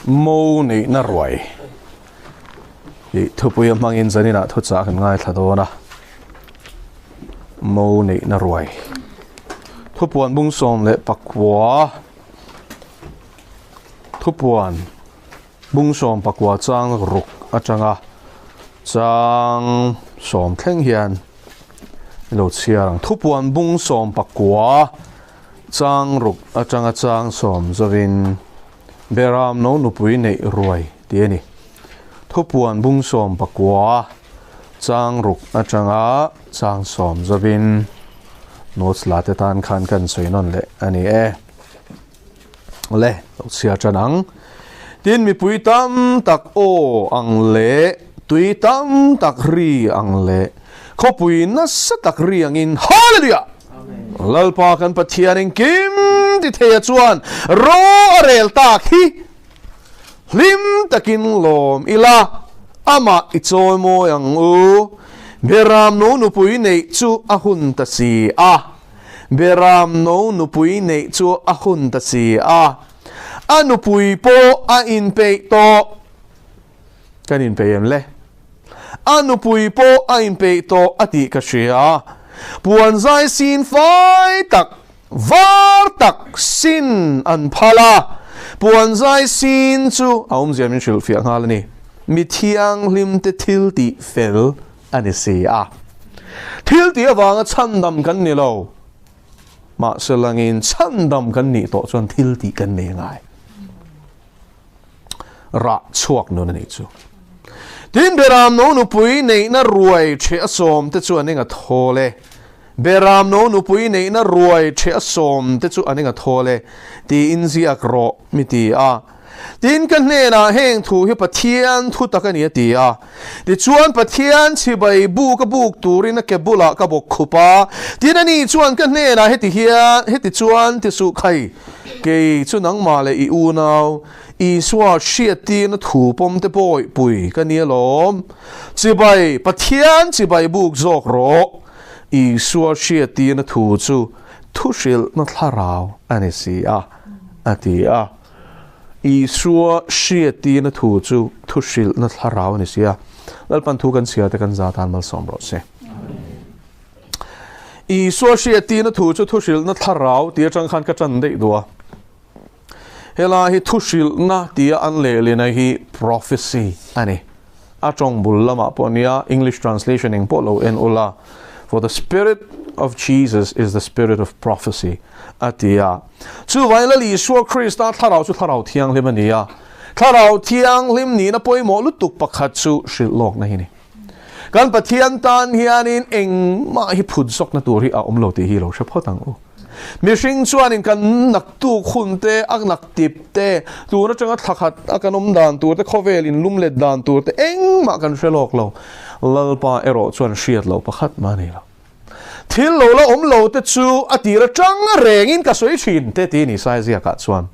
Mo neihna ruai tih thupui a hmangin zaninah thuchah kan ngaithla dawn a. Mo neihna ruai. Thupuan bung 19 Thupuan bung 19 chang ruk atanga chang 10 thleng hian lo chhiar ang. Thupuan bung 19 chang ruk atanga chang 10 zovin Beram no nupui neih ruai tih a ni. Thupuan bung 19 chang ruk atanga chang 10 zovin notes la te tan khan kan sawi nawn leh a ni e. Awle, lo chhiar tan ang. Tin mipui tam tak aw ang leh tui tam tak ri ang leh khawpui nasa tak ri angin Hallelujah! Lalpa kan Pathian engkim ti theia chuan ro a rel tak hi hlim takin lawm ila, amah i chawi mawi ang u. Beram no nupui neih chu a hun ta si a. Beram no nupui neih chu a hun ta si a. A nupui pawh a inpeih tawh. Kan inpeih em le? A nupui pawh a inpeih tawh a tih ka hria. Puan zai sin fai tak, var tak sin an phal a. Puan zai sin chu a awmzia min hrilhfiah nghal a ni. Mi thianghlimte thil tih fel a ni si a. Thil tih avanga chhandam kan ni lo. Mahse langin chhandam kan nih tawh chuan thil tih kan nei ngai. Rah chhuak nun a nih chu. Tin, Beram no nupui neihna ruai ṭheh a sawm te chu an eng a thawl e. Beram no nupui neihna ruai ṭheh a sawm te chu an eng a thawl e, tiin ziak rawh mi ti a. Tin, ka hnenah heng thu hi Pathian thu tak a ni a ti a. Tichuan, Pathian chibai buk a buk turin a ke bulah ka bawk khup a. Tin, ani chuan ka hnenah heti hian, heti chuan ti suh khai, kei chu nangmah leh i unau Isua hriattirna thu pawm te pawh pui ka ni alawm. Chibai, Pathian chibai buk zawk rawh. Isua hriattirna thu chu thuhrilhna thlarau a ni si a, a ti a. Isua hriattirna thu chu thuhrilhna thlarau a ni si a. Lalpan thu kan chhiar te kan za tan malsawm rawh se. Isua hriattirna thu chu thuhrilhna thlarau tih atang khan ka tan daih duh a. Helai hi thuhrilhna tia an lehlina hi prophecy a ni. A tawng bul lamah pawh nia English translation eng pawh lo en ula, For the spirit of Jesus is the spirit of prophecy a ti a. Chuvangin Lal Isua Krista thlarau chu thlarau thianghlim a ni a. Thlarau thianghlim nihna pawimawh lutuk pakhat chu hrilh lawkna hi a ni. Kan Pathian tan hianin engmah hi phut zawkna tur hi a awm lo tih hi lo hre phawt ang u. Mihring chuanin kan naktuk hun te, a naktip te, tun atanga thla khat a kan awm dan tur te, khawvel inlum let dan tur te engmah kan hre lawk lo. Lalpa erawh chuan hriat loh pakhat mah a nei lo. Thil lo la awm lo te chu a tir atang rengin ka sawi thin te ti ni Sai ziakah chuan.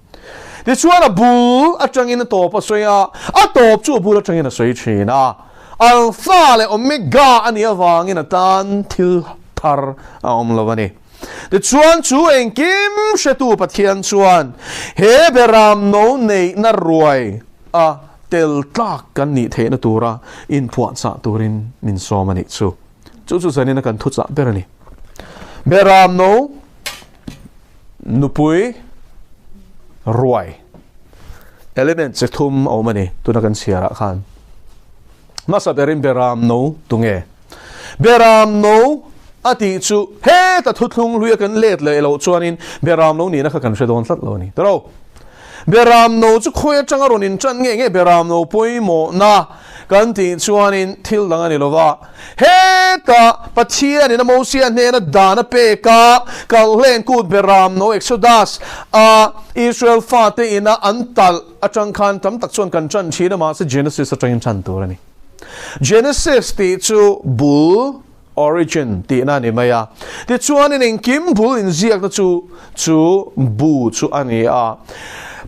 Tichuan a bul atangin a tawp a sawi a, a tawp chu a bul atangin a sawi thin a. Alpha leh Omega a nih avangin a tan thil thar a awm lo a ni. Tichuan chu engkim hretu Pathian chuan he beram no neihna ruai a tel tlak kan nih theihna tura inphuahchah turin min sawm a nih chu. Chu chu zanin a kan thuchah ber a ni. Beram no nupui ruai element chi thum a awm a ni tuna kan chhiarah khan. Hmasa berin beram no tunge? Beram no a tih chu heta thuthlung hluia kan let leh loh chuanin beram no nihna kha kan hre dawn tlat lo a ni. Tawrh. Beram no chu khawi atanga rawn intan nge nge beram no pawimawhna kan tih chuanin thil dang a ni lova. Heta Pathianin a Mosia hnena dan a pek a, kalhlen kut beram no Exodus a Israel fate ina an talh atang khan tam tak chuan kan tan thin a, mahse Genesis atangin tan tur a ni. Genesis tih chu bul, origin, tihna a ni mai a. Tichuanin engkim bul inziakna chu chu bu chu a ni a.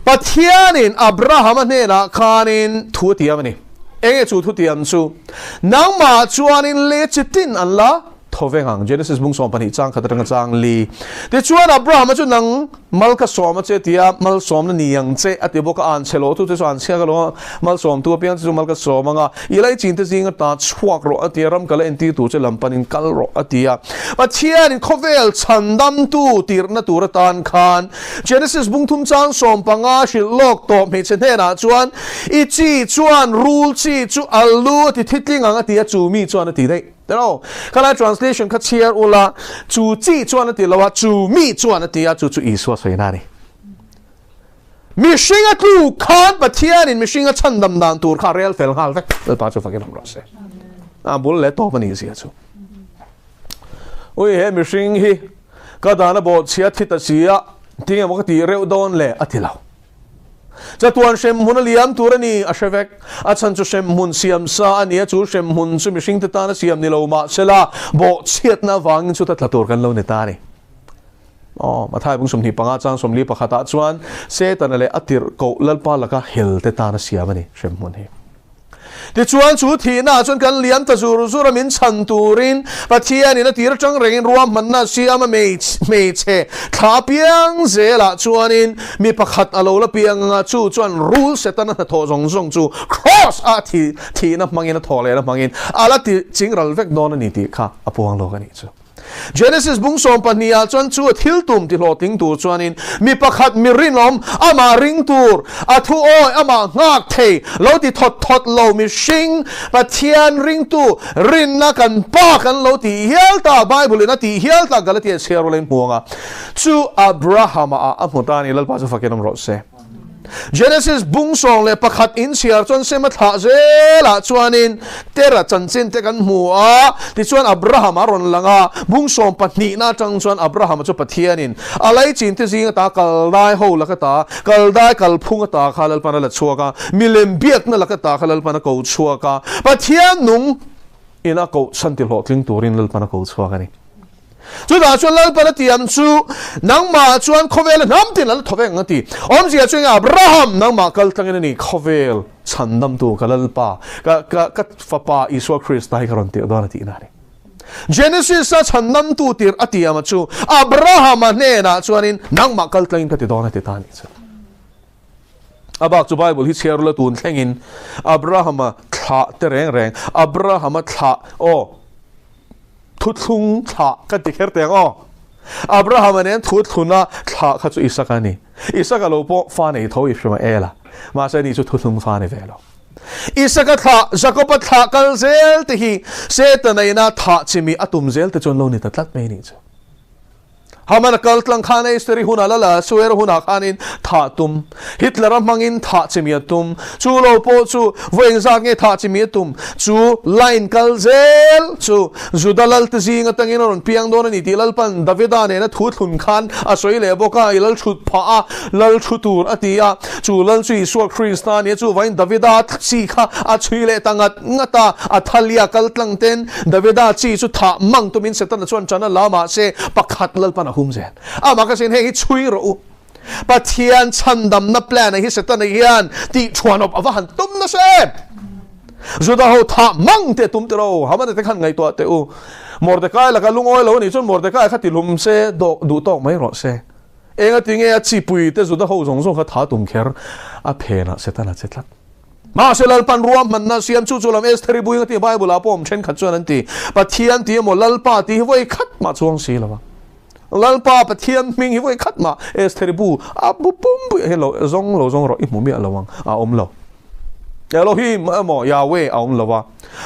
Pathianin Abrahama hnenah khanin thu a tiam a ni. Enge chu thutiam chu? Nangmah chuanin le chi tin an la Thawveng ang, Genesis bung 12 chang khat atanga chang li. Tichuan Abrahama chu nang mal ka sawm a che tia malsawmna ni ang che a ti bawk a, an chhe lo tu che chu an chhiak a lo a, malsawm tu apiang che chu mal ka sawm ang a, i laichin te zinga ta chhuak rawh a ti a, ram kal a entir tur che lam panin kal rawh a ti a. Pathianin khawvel chhandamtu tirhna tur atan khan Genesis bung thum chang 15 hrilh lawk tawh hmeichhe hnenah chuan i chi chuan rul chi chu a lu a ti thitling ang a ti a, chu mi chuan a ti daih. Tilo, khalai translation kha chhiar ula, chu chi chuan a ti lo a, chu mi chuan a ti a, chu chu Isua sawina a ni. Mihring a tluk khan Pathianin mihring a chhandam dan tur kha rel fel nghal vek. Lalpa chu fakin awm rawh se. A bul leh tawp a nih zia chu. Ui he mihring hi ka dan a bawhchhia thi ta si a, tinge maw ka tih reuh dawn le a ti lo. Chatuan hremhmun a liam tur a ni, a hre vek. A chhan chu hremhmun siam sa a ni a, chu hremhmun chu mihringte tan a siam ni lo mah sela, bawhchhiatna avangin chuta tla tur kan lo ni ta a ni. Aw, Mathai bung 25 chang 41 ah chuan Setana leh a tirhkoh Lalpa laka hel te tan a siam a ni hremhmun hi. Tichuan chu thihna ah chuan kan liam ta zur zur a, min chhan turin Pathianin a tir atang rengin ruahmanna a siam a, hmeichhe thla piang zelah chuanin mi pakhat a lo la piang anga chu chuan rul Setana hnathawh zawng zawng chu Kraws ah thihna hmangin a thawh lehna hmangin a la ti chingral vek dawn a ni tih kha a puang lawk a nih chu. Genesis bung 12 ah chuan chu a thil tum ti hlawhtling tur chuanin mi pakhat mi rinawm amah ring tur, a thu awi amah nghak thei lo ti thawt thawt lo mihring Pathian ringtu rinna kan pa kan lo tih hial ta, Bible in a tih hial ta Galatia chhiar rual in hmuang a, chu Abrahama ah a hmu ta a ni, Lalpa chu fakin awm rawh se. Genesis bung 11 in chhiar chuan Sema thlah zelah chuanin Tera chanchin te kan hmu a, tichuan Abraham a rawn lang a, bung 12 na atang chuan Abraham chu Pathianin a laichin te zing ata Kaldai ho laka ta, Kaldai kalphung ata kha Lalpan a la chhuak a, milem biakna laka ta kha Lalpan a ko chhuak a, Pathian nung in a koh chhan ti hlawhtling turin Lalpan a ko chhuak a ni. Chutah chuan Lalpan a tiam chu, Nangmah chuan khawvel a hnam tin a la thaw vek ang a ti. Awmzia chu enge Abraham, nangmah kal tlangin a ni, khawvel chhandamtu ka Lalpa, ka, ka, ka fapa Isua Krista hi ka rawn tirh dawn a tihna a ni. Genesis-a chhandamtu tirh a tiam a chu Abraham-a hnenah chuanin nangmah kal tlangin ka ti dawn a ti ta a nih chu. A bak chu Bible hi chhiar ula tun thlengin Abraham-a thlah te reng reng, Abraham-a thlah, aw, Thuthlung thlah ka ti kher teh ang aw. Abraham-a nen thuthluna thlah kha chu Isaka a ni. Isaka lo pawh fa nei tho Ishmael-a, mahse ani chu thuthlung fa ni ve lo. Isaka thlah, Jakob-a thlah kal zel te hi Setana ina thah chimi a tum zel te chuan lo ni ta tlat mai a nih chu. Haman a kal tlang khan Esther-i hunah la la Suer hunah khanin thah tum. Hitler-a hmangin thah chimi a tum. Chu lo pawh chu vawi engzat nge thah chimi a tum? Chu line kal zel chu Juda lalte zing atangin a rawn piang dawn a ni tih Lalpan Davida nena thu thlun khan a sawi leh bawk a, i lal thut phah a, lal thu tur a ti a. Chu lal chu Isua Krista a ni a, chuvangin Davida chi kha a chhui leh ta ngat ngat a, Athalia kal tlang ten Davida chi chu thah mang tumin Setana chuan ṭan a la mahse pakhat Lalpan a hum zel. Amah ka sin heng hi chhui rawh u. Pathian chhandamna plan ah hi Setana hian tih ṭhuanawp a va han tum nasa em! Juda ho thah mang te tum tiro, Hamana te khan ngaihtuah teh u. Mordecai laka lungawi lo a nih chuan Mordecai kha ti hlum se, duh tawk mai rawh se. Enga tinge a chipui te Juda ho zawng zawng kha tha tum kher a phenah Setana che tlat. Mahse Lalpan ruahmanna siam chu chu lam Estheri buing a ti Bible ah pawh awm thenkhat chuan an ti. Pathian ti emaw Lalpa tih hi vawi khat mah chuang si lo a. Lalpa Pathian hming hi vawi khat mah Estheri bu a bu pum pui hi lo zawng lo zawng rawh i hmu miah lo ang a awm lo. Elohim emaw Yahweh a awm lo a.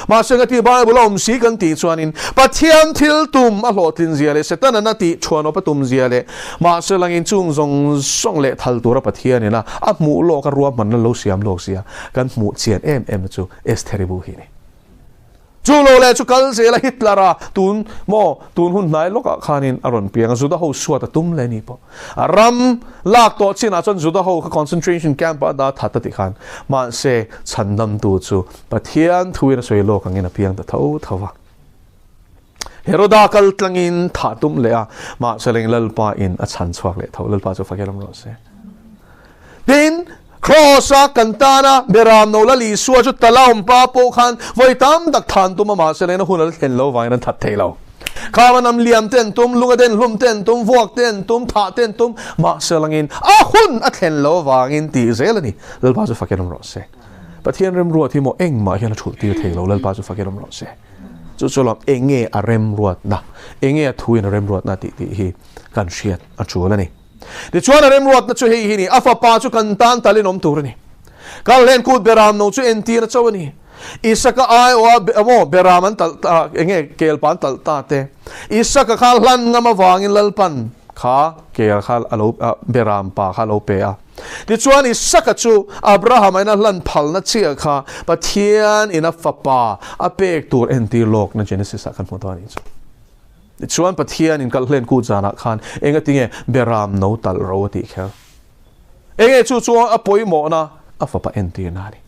Mahse ka ti Bible a awm si kan tih chuanin Pathian thil tum a hlawhtlin zia leh Setanan a tih chhuanawp a tum zia leh mahse langin chung zawng zawng leh thal tura Pathianin a a hmuh lawk a ruahmanna lo siam lawk zia kan hmuh chian em em na chu Estheri bu hi a ni. Chu lo leh chu kal zel a Hitler a tun maw tun hun hnai lawkah khanin a rawn piang a Juda ho suat a tum leh ni pawh. A ram lak tawh chinah chuan Juda ho kha concentration camp ah a dah that a ti khan mahse chhandamtu chu Pathian thuin a sawi lawk angin a piang ta tho tho va. Heroda kal tlangin thah tum leh a, mahse leng Lalpa in a chhan chhuak leh tho. Lalpa chu fak ram rawh se. Tin, Kraws a kan tana Beram no Lal Isua chu Talaum pa pawh khan vawi tam tak than tum a, mahse leng a hun a la thlen lo vangin an that thei lo. Khama nam liam te an tum, lunga den hlum te an tum, vuak te an tum, thah te an tum, mahse langin a hun a thlen lo avangin tih zel a ni. Lalpa chu fakin awm rawh se. Pathian remruat hi maw engmah hian a thulh tir thei lo, Lalpa chu fakin awm rawh se. Chu chu lawm enge a remruatna, enge a thuin a remruatna tih tih hi kan hriat a tul a ni. Tichuan a remruatna chu hei hi ni, a fapa chu kan tan talin awm tur a ni. Kal hlen kut beram no chu entir a cho a ni. Isaka aiawha maw beram an talh ta, enge kelpa an talh ta te. Isaka kha hlan ngam avangin Lalpan kha kel kha a lo beram pa kha a lo pe a. Tichuan Isaka chu Abrahama in a hlan phalna chiah kha Pathian in a fapa a pek tur entir lawkna Genesis ah kan hmu dawn a nih chu. Tichuan Pathian in kalhlen kut zanah khan engatinge beram no talh ro a tih kher. Enge chu chu a pawimawhna a fapa entirna a ni.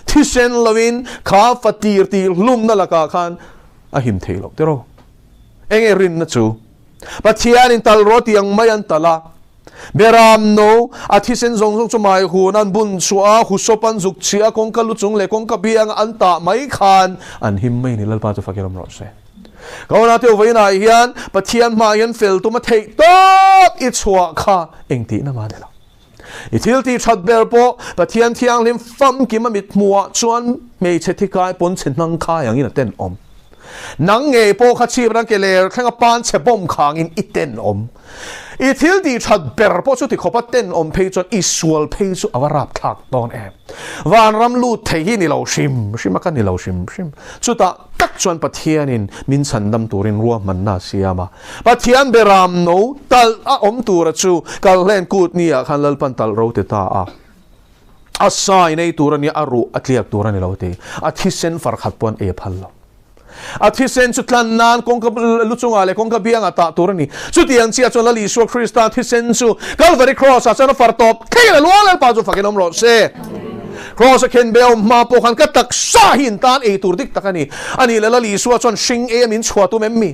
Thisen loin kha fa tir tir hlumna lakah khan a him thei loh tiraw. Enge rinna chu? Pathianin tal rawh tih ang mai an tal a. Beram no, a thisen zawng zawng chu mai hun an bun chhuah a, husawp an zuk chhiah a, kawngka lu chung leh kawngka bianga an tah mai khan an him mai a ni. Lalpa chu fakin awm rawh se. Ka unau te uvainah hian Pathian hmaah hian fel tum a theih tawp i chhuah kha engtihna mah ni lo. I thil tih that ber pawh Pathian thianghlim famkim a mithmuhah chuan hmeichhe thikai pawn chhe hnang khai angin a tenawm. Nang ngei pawh kha chhip rang ke ler thleng a pan chhe bawm khangin i tenawm. I thil tih that ber pawh chu tikhawpa tenawm phei chuan i sual phei chu a va rapthlak dawn em. Vanram lut thei hi ni lo hrim hrim a ka ni lo hrim hrim. Chutah tak chuan Pathianin min chhandam turin ruahmanna a siam a. Pathian beram no talh a awm tura chu kalhlen kut ni ah khan Lalpan talh ro ti ta a. A sai nei tur a nia, a ruh a tliak tur a ni lo ti. A thisen far khat pawh an ei a phal lo. A thisen chu tlan nan kawngka lu chungah leh kawngka biangah tah tur a ni. Chutiang chiah chuan Lal Isua Krista thisen chu Calvary Cross ah chuan a far tawp thei a luang Lalpa chu fakin awm rawh se. Cross a khen be a awm hma pawh khan ka taksa hi in tan ei tur dik tak a ni. A nih leh Lal Isua chuan hring ei a min chhuah tum em mi?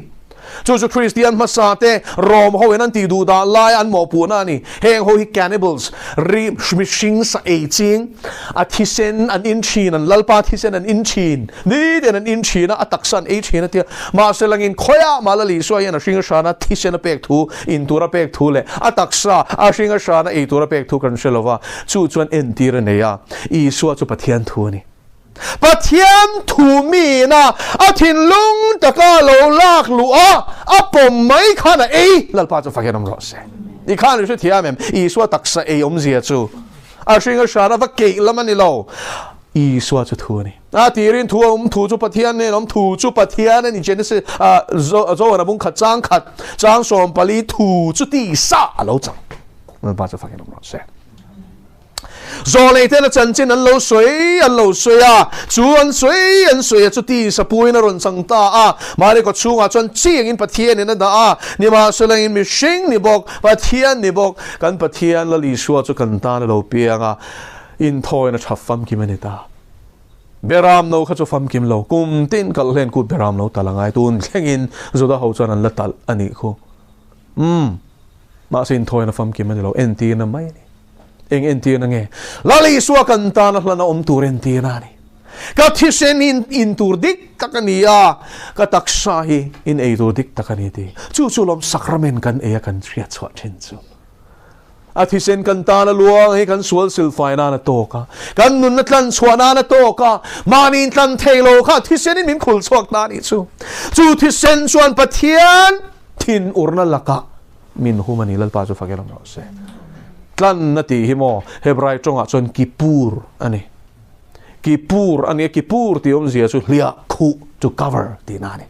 Chu chu Kristian hmasa te Rom ho in an tih duh dah lai an mawhpuhna a ni. Heng ho hi cannibals, ri mihring sa ei ching, a thisen an in thin, an Lalpa thisen an in thin, nitin an in thin a, a taksa an ei thin a tia. Mahse langin khawiah mah Lal Isua hian a hring a hrana thisen a pek thu, in tur a pek thu leh a taksa a hring a hrana ei tur a pek thu kan hre lova, chu chuan entir a nei a, Isua chu Pathian thu a ni. Pathian thu miina a thinlung taka lo lak luh a, a pawm mai khan a ei, Lalpa chu fakin awm rawh se. I khan i hre thiam em? Isua taksa ei awmzia chu a hring a hran a va keih lam a ni lo. Isua chu thu a ni. A tirin thu a awm, thu chu Pathian nen a awm, thu chu Pathian a ni. Genesis, Zohana bung khat chang khat, chang 14, thu chu tisa a lo chang. Lalpa chu fakin awm rawh se. Zawlei ten a chanchin an lo sawi an lo sawi a, chu an sawi an sawi a, chuti sapuiin a rawn chang ta a. Mahni kaw chhungah chuan chiangin Pathianin a dah a, nimahselangin mihring ni bawk, Pathian ni bawk, kan Pathian Lal Isua chu kan tan a lo piang a, inthawina tha famkim a ni ta. Beram no kha chu famkim lo, kum tin kalh hlen kut beram lo talh a ngai, tun thlengin Juda ho chuan an la talh a nih khu. Umm, mahse inthawina famkim a ni lo, entirna mai a ni. Eng entirna nge? Lal Isua kan tana hlana awm tur entirna a ni. Ka thisen hi in tur dik tak a ni a, ka taksa hi in ei tur dik tak a ni tih. Chu chu lawm sakramen kan ei a kan hriat chhuah thin chu. A thisen kan tana luang hi kan sual silfai nan a tawk a, kan nunna tlan chhuah nan a tawk a, mahni in tlan thei lo kha thisenin min khul chhuak ta a nih chu. Chu thisen chuan Pathian thin urna lakah min hum a ni, Lalpa chu fak emaw rawh se. Tlanna tih hi maw Hebrai tawngah chuan Kippur a ni. Kippur a ni a, Kippur tih awmzia chu hliah khuh, to cover tihna a ni.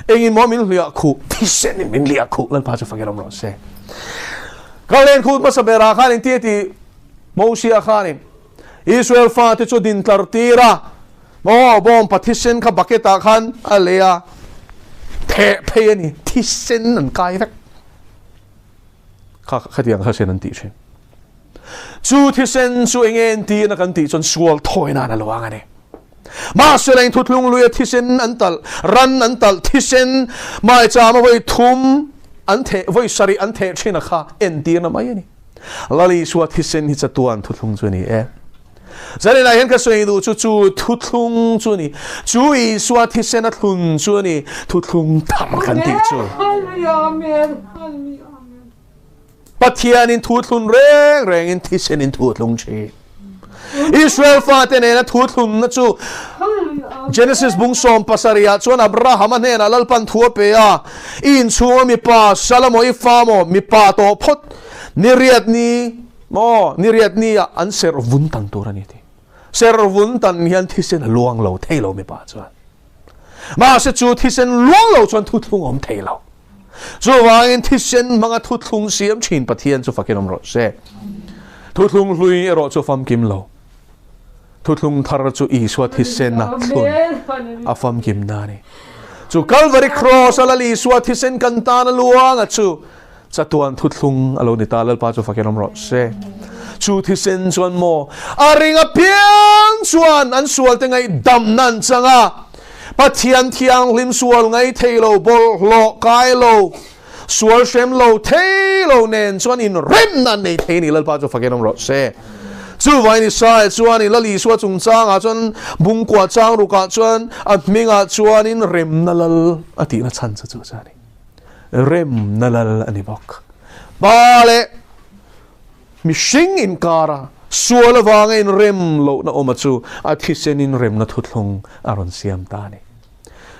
Engin maw min hliah khuh? Thisenin min hliah khuh, Lalpa chu fak emaw rawh se. Ka len khuh hmasa berah khan engtia tih Mosia khanin Israel fate chu din tlar tir a, Aw, bawngpa thisen kha bucket ah khan a lei a, theh phei a ni, thisen an kai vek. Kha khatiang kha sen an tih thin. Chu thisen chu eng nge an tih na kan tih chuan sual thawi nan a lo ang a ni. Mahse leng thuthlung luia thisen an talh, ran an talh, thisen maichama vawi thum an theh, vawi sarih an theh thin a kha entirna mai a ni. Lal Isua thisen hi chatuan thuthlung chu a ni e. Zaninah hian ka sawi duh chu chu thuthlung chu a ni. Chu Isua thisen a thlun chu a ni, thuthlung thar kan tih chu. Pathianin thuthlun reng rengin thisenin thuthlung thin. Israel fate nena thuthlunna chu Genesis bung 17 ah chuan Abrahama hnenah Lalpan thu a pe a, I inchhunga mipa Salamo i fa maw mipa tawh phawt ni riat ni maw ni riat ni ah an serh vun tan tur a ni ti. Serh vun tan hian thisen a luang lo thei lo mipa chuan. Mahse chu thisen luang lo chuan thuthlung a awm thei lo. Chuvangin thisen hmanga thuthlung siam thin Pathian chu fakin awm rawh se. Thuthlung hlui erawh chu famkim lo. Thuthlung thar chu Isua thisen a thlun a famkim na a ni. Chu Calvary Cross a Lal Isua thisen kan tan a luang a chu chatuan thuthlung a lo ni ta. Lalpa chu fakin awm rawh se. Chu thisen chuan maw a ring apiang chuan an sualte ngaihdamna an chang a. Pathian thianghlim sual ngai thei lo, bawlhhlawh kai lo, sual hrem lo thei lo nen chuan inremna an nei thei a ni. Lalpa chu fakin awm rawh se. Chuvain Israel chuan in Lal Isua chungchangah chuan bungkua chang rukah chuan a hmingah chuanin remna lal a tihna chhan chu chu a ni. Remna lal a ni bawk. Pa leh Mihring inkara sual avanga inrem lohna awma chu a thisenin remna thuthlung a rawn siam ta a ni.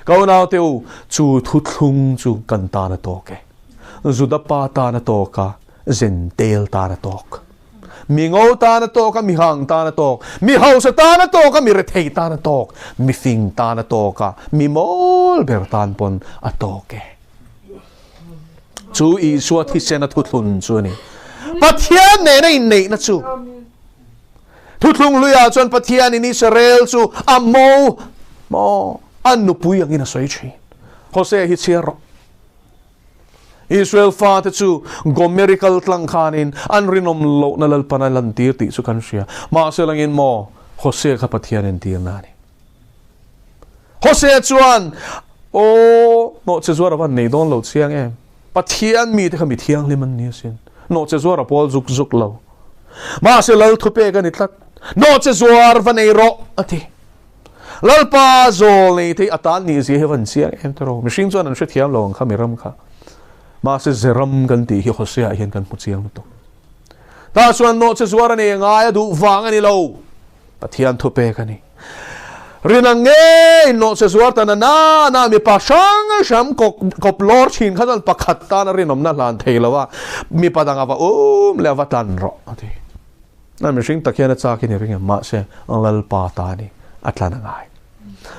Ka unaute u, chu thuthlung chu kan tan a tawk e. Juda pa tan a tawk a, Zentel tan a tawk. Mi ngo tan a tawk a, mi hang tan a tawk. Mi hausa tan a tawk a, mi rethei tan a tawk. Mi fing tan a tawk a, mi mawl ber tan pawn a tawk e. Chu Isua thisena thuthlun chu a ni. Pathian nena inneihna chu. Thuthlung hluiah chuan Pathianin Israel chu a mo, maw, a nupui angin a sawi thin. Hosea hi chhiar rawh. Israel fate chu Gomeri kal tlang khanin an rinawm lohna Lalpan a lantir tih chu kan hria. Mahse langin maw, Hosea kha Pathian entirna a ni. Hosea chuan, Aw, nawhche zuar a van nei dawn lo chiang em? Pathian mite kha mi thianghlim an ni asin. Nawhche zuar a pawl zuk zuk lo. Mahse Lal thupek a ni tlat. Nawhche zuar va nei rawh, a ti. Lalpa zawl nei thei a tan nih zia hi van chiang em te rawh. Mihring chuan an hrethiam lo ang kha mi ram kha. Mahse Zeram kan tih hi Hosea hian kan hmu chiang lutuk. Tah chuan nawhche zuar a nei ngai a duh vang a ni lo. Pathian thupek a ni. Rina ngei nawhche zuar ta na na na mipa hrang hrang kawp lawr thin kha chuan pakhat tan a rinawmna hlan thei lo a, mipa dang a va um leh a va tlan rawh a ti. A mihring tak hian a chak in i ring em? Mahse, Lalpa ta a ni, a tlan a ngai.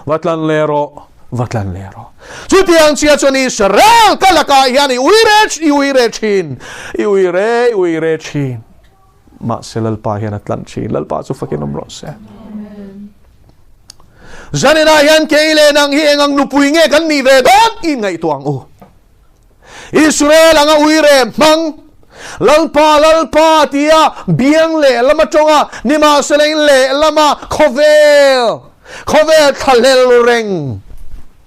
Va tlan leh rawh, va tlan leh rawh. Chutiang chiah chuan Israel ka lakah hian i ui re i ui re thin, i ui re i ui re thin. Mahse Lalpa hian a tlan thin. Lalpa chu fakin awm rawh se. Zaninah hian kei leh nang hi engang nupui nge kan nih ve dawn i ngaihtuah ang u. Israel anga uire hmang Lalpa Lalpa tia biang leh lama tawnga nimahsela in leh lama khawvel khawvel thlahlel reng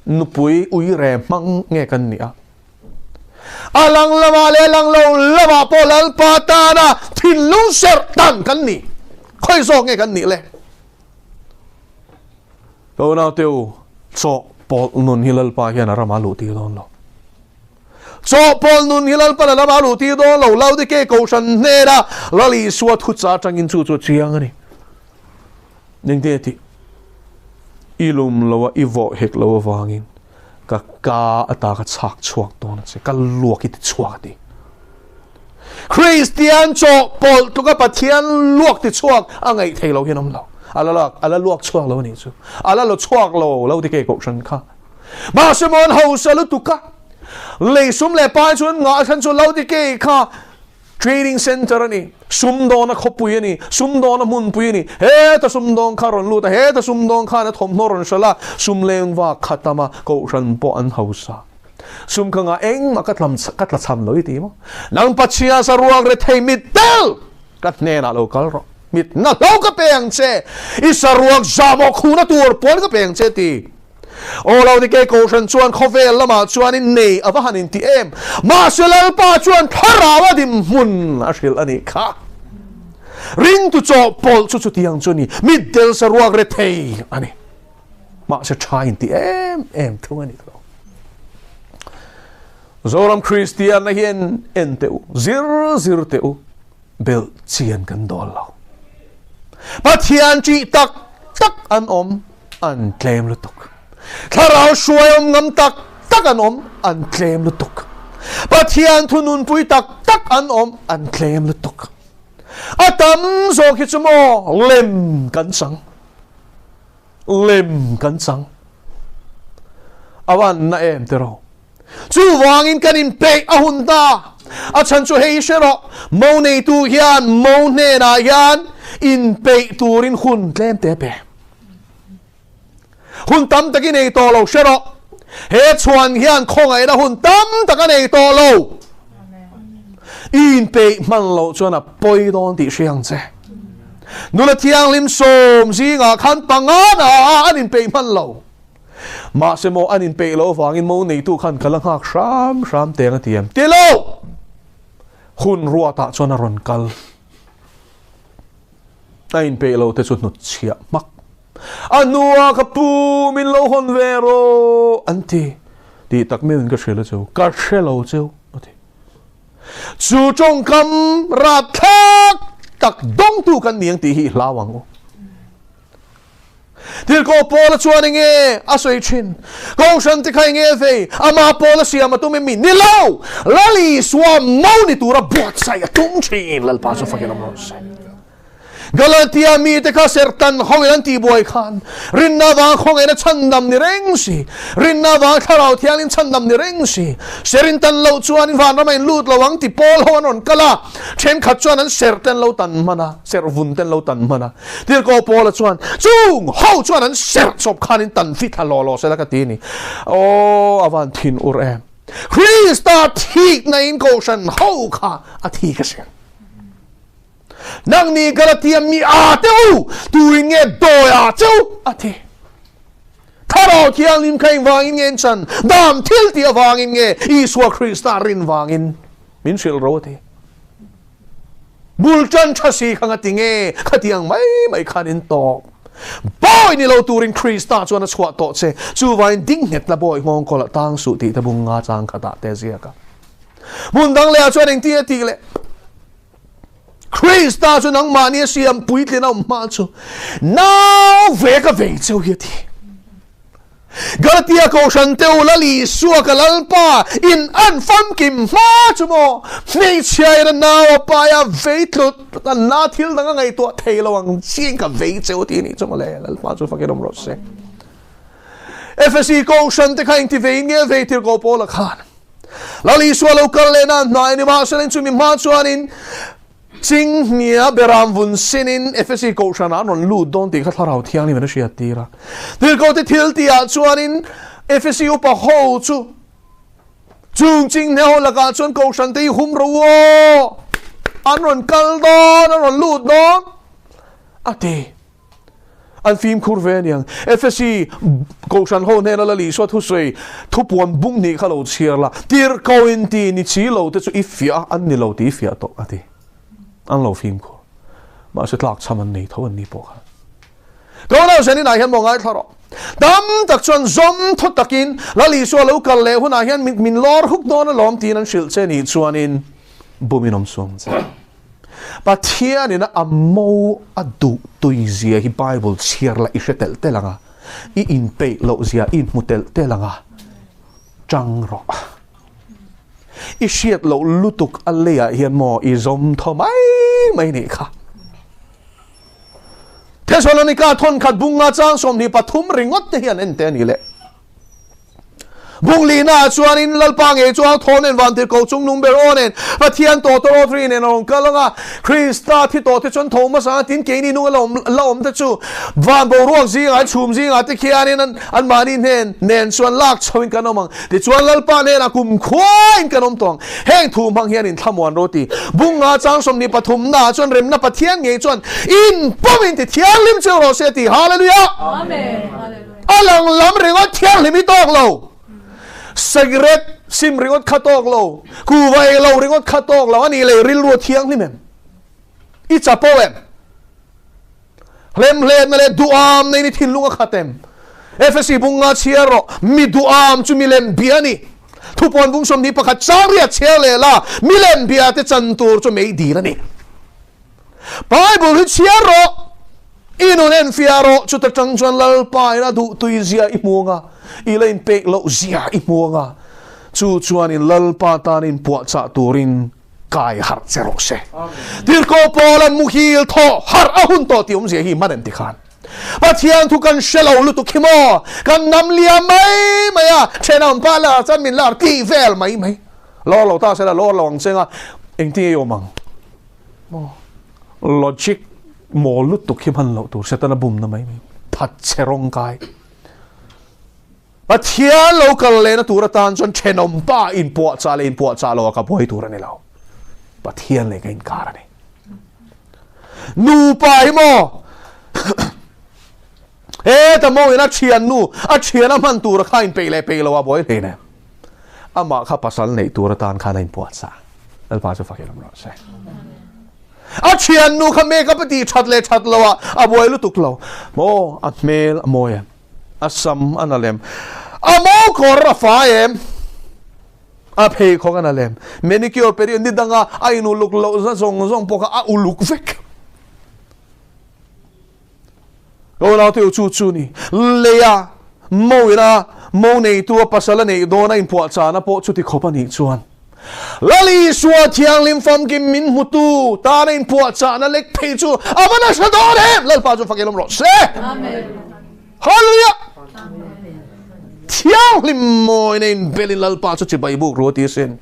nupui uire hmang nge kan nih a. A lang lamah leh a lang lo lamah pawh Lalpa tana thinlung serh tan kan ni. Khawi zawk nge kan nih le? Ka unaute u, chawhpawlh nun hi Lalpa hian a ramah a luh tir dawn lo. Chawhpawlh nun hi Lalpan a lamah a luh tir dawn lo. Laodike Kohhran hnena Lal Isua thucha atangin chu chu a chiang a ni. Engtin a tih? I lum lo a, i vawh hek lo avangin ka ka ata ka chhak chhuak dawn a che, ka luak i ti chhuak a ti. Kristian chawhpawlh tluka Pathian luak ti chhuak a ngaih thei lo hian awm lo. A la luak, a la luak chhuak lo a nih chu. A la lo chhuak lo, lo ti kei kohhran kha. Mahse maw an hausa lutuk a, lei sum leh pai chuan ngah thlan chu lo ti kei kha Trading Centre a ni, sumdawna khawpui a ni, sumdawna hmunpui a ni. Heta sumdawng kha rawn lut a, heta sumdawng khan a thawmhnaw rawn hralh a, sum leng vak kha tam a, kohhran pawh an hausa. Sum kha ngah engmah ka tlam ka tla cham lo i ti maw? Nang Pathian saruak rethei mit tel ka hnenah lo kal rawh. Mit na hlo ka pe ang che, i saruak zahmawh khuhna tur pawn ka pe ang che ti. Aw lo ni kei Kohhran chuan khawvel lamah chuanin nei a va han inti em? Mahse Lalpa chuan thlarau a dinhmun a hrilh a nih kha. Ringtu chawhpawlh chu chutiang chu a ni. Mitdel saruak rethei a ni. Mahse tha inti em em thung a ni lo. Zoram Kristianna hian en teh u, zir zir teh u, belh chian kan dawl lo. Pathian ṭih tak tak an awm, an tlem lutuk. Thlarau hruai awm ngam tak tak an awm, an tlem lutuk. Pathian thu nunpui tak tak an awm, an tlem lutuk. A tam zawk hi chu maw lem kan chang. Lem kan chang. A van na em tiraw. Chuvangin kan inpeih a hun ta. A chhan chu hei hre rawh, mo neitu hian mo hnenah hian inpeih turin hun tlem te pe. Hun tam tak i nei tawh lo hre rawh. He chhuan hian khawngaihna hun tam tak a nei tawh lo. I inpeih hman loh chuan a pawi dawn tih hria ang che. Nula thianghlim sawm zingah khan panga na ah an inpeih hman lo. Mahse maw an inpeih loh avangin mo neitu khan ka la nghak hram hram teng a ti em? Ti lo! Hun ruatah chuan a rawn kal. A inpeih lo te chu hnutchhiah hmak. A hnua ka pu min lo hawn ve rawh an ti. Tih tak meuhin ka hria lo cheu, ka hre lo cheu a ti. Chu tawngkam rapthlak tak dawngtu kan ni ang tih hi i hlau ang u. Tirhkoh Paula chuan enge a sawi thin? Kohhran te kha enge vei? Ama Paula siam a tum em mi? Ni lo! Lal Isua mo ni tura buatsaih a tum thin. Lalpa chu fakin awm rawh se. Galatia mite kha serhtan hoin an tihbuai khan rinna avanga khawngaihna chhandam ni reng si, rinna avanga Thlarau Thianghlim chhandam ni reng si, ser in tan loh chuan in vanram a in lut lo ang ti Paul ho an rawn kal a, thenkhat chuan an serh te an lo tan hman a, serh vun te an lo tan hman a. Tirhkoh Paula chuan, Chung ho chuan an serh chawp khan in tan fit thla law law sela ka ti a ni. Aw, a van thin ur em! Krista thikna in kohhran ho kha a thik asin. Nangni Galatia mi a te u, tuin nge dawi a che u? A ti. Thlarau Thianghlim kha engvangin nge an chan? Dam thil tih avangin nge Isua Krista rin vangin min hrilh ro a ti. Bul tan tha si kha ngati nge khatiang mai mai khan in tawp. Bawi ni lo turin Krista chuan a chhuah tawh che. Chuvangin ding nghet la bawi nghawng kawlah tang suh tih te bung nga chang khatah te ziak a. Hmun dang lehah chuan engtin a tih leh? Krista chu nangmahni a siam puitlin a awm hma chu nau ve ka vei cheu hi a ti. Galatia kohhran te u Lal Isua ka Lalpa in an famkim hma chu maw hmeichhia in a nau a pai a vei tlut an na thil dang a ngaihtuah thei lo ang chiin ka vei cheu ti nih chu maw le Lalpa chu fakin awm rawh se. Efesi kohhran te kha engti veiin nge vei tirhkoh Paula khan Lal Isua lo kal leh nan hnai ni mahse chumi hma chuanin Chinghnia beram vun sinin Efesi kohhranah an rawn lut dawn tih kha Thlarau Thianghlim in a hriat tir a. Tirhkohte thil tihah chuanin Efesi upa ho chu chung Chinghnia ho lakah chuan kohhran te hi hum ro u aw, an rawn kal dawn, an rawn lut dawn a ti. An fimkhur ve aniang. Efesi kohhran ho hnena Lal Isua thusawi thupuan bung hnih kha lo chhiar la, tirhkoh in ti ni chi lo te chu i fiah a, an ni lo tih i fiah tawh a ti. An lo fimkhur. Mahse tlak chham an nei tho an ni pawh kha. Ka unau Zanin ah hian maw ngaithla rawh. Tam tak chuan zawm thaw takin Lal Isua lo kal leh hunah hian min lawr huk dawn alawm tiin an hrilh che nih chuanin bumin awm suang che. Pathianin a mo a duh tui zia hi Bible chhiar la i hre telh telh ang a, i inpeih loh zia i inhmu telh telh ang a, chang rawh. I hriat loh lutuk a leiah hian maw i zawm thaw mai mai nih kha. Thesalonika thawnkhat bunga chang 23 ringawt te hian en te a ni leh. Bunglihna ah chuanin Lalpa ngei chu au thaw nen vantirhkoh chung nung ber aw nen Pathian tawh tawh aw ri nen a rawn kal ang a, Krista thi tawh te chuan tho hmasa ang a, tin keini nung a la awm te chu van boruak zingah chhum zingah te khianin an anmahni hnen nen chuan lak chhoin kan awm ang. Tichuan Lalpa hnenah kumkhuain kan awm tawh ang. Heng thu hmang hian in thlamuan ro ti. Bunga chang 23 naah chuan remna Pathian ngei chuan in pawmin ti thianghlim cheu rawh se a ti. Hallelujah! Amen. A lang lam ringawt thianghlim hi tawk lo. Cigarette sim ringawt kha tawk lo. Kuva ei lo ringawt kha tawk lo. A nih leh rilru a thianghlim em? I chapo em? Hlemhletna leh duham neiin i thinlung a khat em? Efesi bunga chhiar rawh, Mi duham chu milem bia a ni. Thupuan bung 21 chang riat chhiar leh la, Milem bia te chan tur chu mei dil a ni. Bible hi chhiar rawh, i nun enfiah rawh, chuta tang chuan Lalpa in a duhtui zia i hmu anga, i la inpek loh zia i hmu anga, chu chuanin Lalpa tan inpuahchah turin kai harh che rawh se. Tirhkoh Paula'n muhil thaw harh a hun tawh tih awmzia hi man em ti khan. Pathian thu kan hre lo lutuk hi maw? Kan nam liam mai mai a, thenawm pa lar chuan min lar tih vel mai mai. Lawr lo ta sela, lawr lo ang cheng a, engtin nge i awm ang? Maw? Logic mawl lutuk hi hman loh tur, Setana bumna mai mai. Thatchhe rawng kai. Pathian lo kal lehna tur atan chuan thenawm pa inpuahchah leh inpuahchah lo a ka buai tur a ni lo. Pathian leh ka inkar a ni. Nupa hi maw? Heta maw in a thian nu, a thian a hman tur a kha inpeih leh peih lo a buai hle nen. Amah kha pasal neih tur atan khan a inpuahchah. Lalpa chu fakin awm rawh se. A thian nu kha makeup a tih that leh that lo ah a buai lutuk lo. Maw a hmel a mawi em? A sam a na lem. A mo kawr a fai em? A pheikhawk a na lem. Manicure pedicure ni danga a in uluk loh za zawng zawng pawh kha a uluk vek. Ka unau te u chu chu ni. Leia mo ina mo neitu a pasal a neih dawn a inpuahchahna pawh chuti khawp a nih chuan. Lal Isua thianghlim famkim min hmutu tana inpuahchahna lek phei chu a va nasa dawn em! Lalpa chu fakin awm rawh se! Amen. Hallelujah! Thianghlim mawina inbelin Lalpa chu chibai buk ru a ti asin.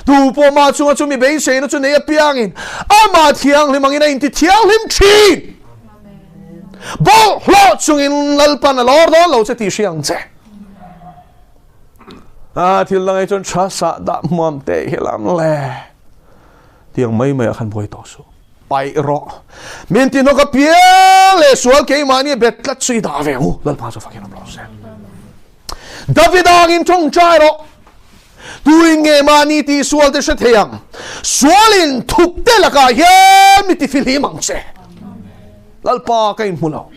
Tu pawh mah chunga chu mi beiseina chu nei apiangin amah thianghlim angin a inti thianghlim thin. Bawlhhlawh chungin Lalpan a lawr dawn lo che tih hria ang che. A thil dang ei chuan tha sah dah hmuam te hi lam le. Tiang mai mai ah khan buai tawh suh. Paih rawh. Min ti hnawk a piang leh sual keimahni a bet tlat chu i dah ve ang u. Lalpa chu fakin awm rawh se. David angin tawngtai rawh. Tuin nge mahni tih sual te hre thei ang? Sualin thup te lakah hian mi tifihlim ang che. Lalpa ka inhmu lo.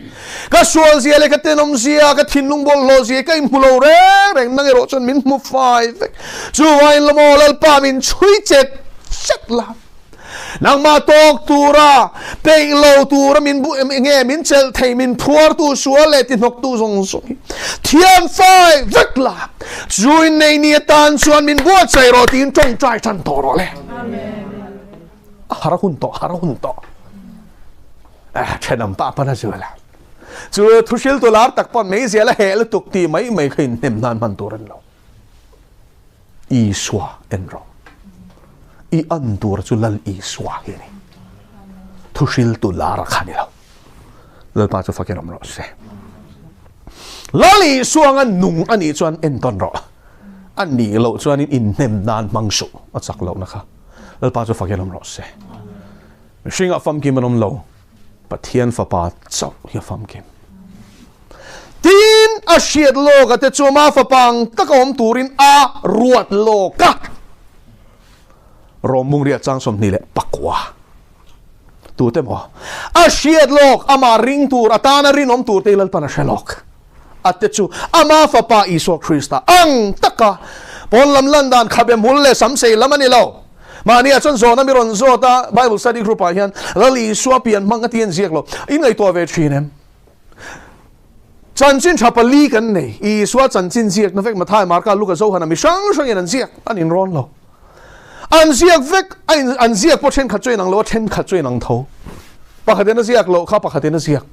Ka sual zia leh ka tenawm zia, ka thinlung bawlhhlawh zia ka inhmu lo reng reng. Nang erawh chuan min hmu fai vek. Chuvangin la maw Lalpa min chhui chet chet la. Nangmah tawk tura, peih lo tura min bu nge min chelh thei, min phuartu sual leh tihnawktu zawng zawng hi thian fai vek la. Chu innei ni atan chuan min buatsaih rawh tiin tawngtai tan tawh rawh le. A har hun tawh, har hun tawh. Eh, thenawm pa pawn a zual a. Chu thuhriltu lar tak pawn meizial a heh lutuk tih mai mai kha inhnem nan hman tur a ni lo. Isua en rawh. I an tur chu Lal Isua hi a ni. Thuhriltu lar kha ni lo. Lalpa chu fakin awm rawh se. Lal Isua anga nung a nih chuan entawn rawh. A nih loh chuanin inhnem nan hmang suh a chak lohna kha. Lalpa chu fakin awm rawh se. Mihringah famkim an awm lo. Pathian fapa chauh hi a famkim. Tin, a hriat lawk a te chu ama fapa ang taka awm turin a ruat lawk a. Rawm bung riah chang 29. Tute maw? A hriat lawk, amah ring tur, atana rinawm tur te hi Lalpan a hre lawk. A te chu ama fapa Isua Krista ang taka pawn lam lan dan khabe hmul leh samsei lam a ni lo. Mahniah chuan zawhna mi rawn zawt a, Bible study group ah hian Lal Isua pian hmang a ti an ziak lo. In ngaihtuah ve thin em? Chanchin tha pali kan nei. Isua chanchin ziakna vek Mathai, Marka, Luka, Johana mi hrang hrangin an ziak, an inrawn lo. An ziak vek, an ziak pawh thenkhat chu inang lo a, thenkhat chu inang tho. Pakhatin a ziak loh kha pakhatin a ziak.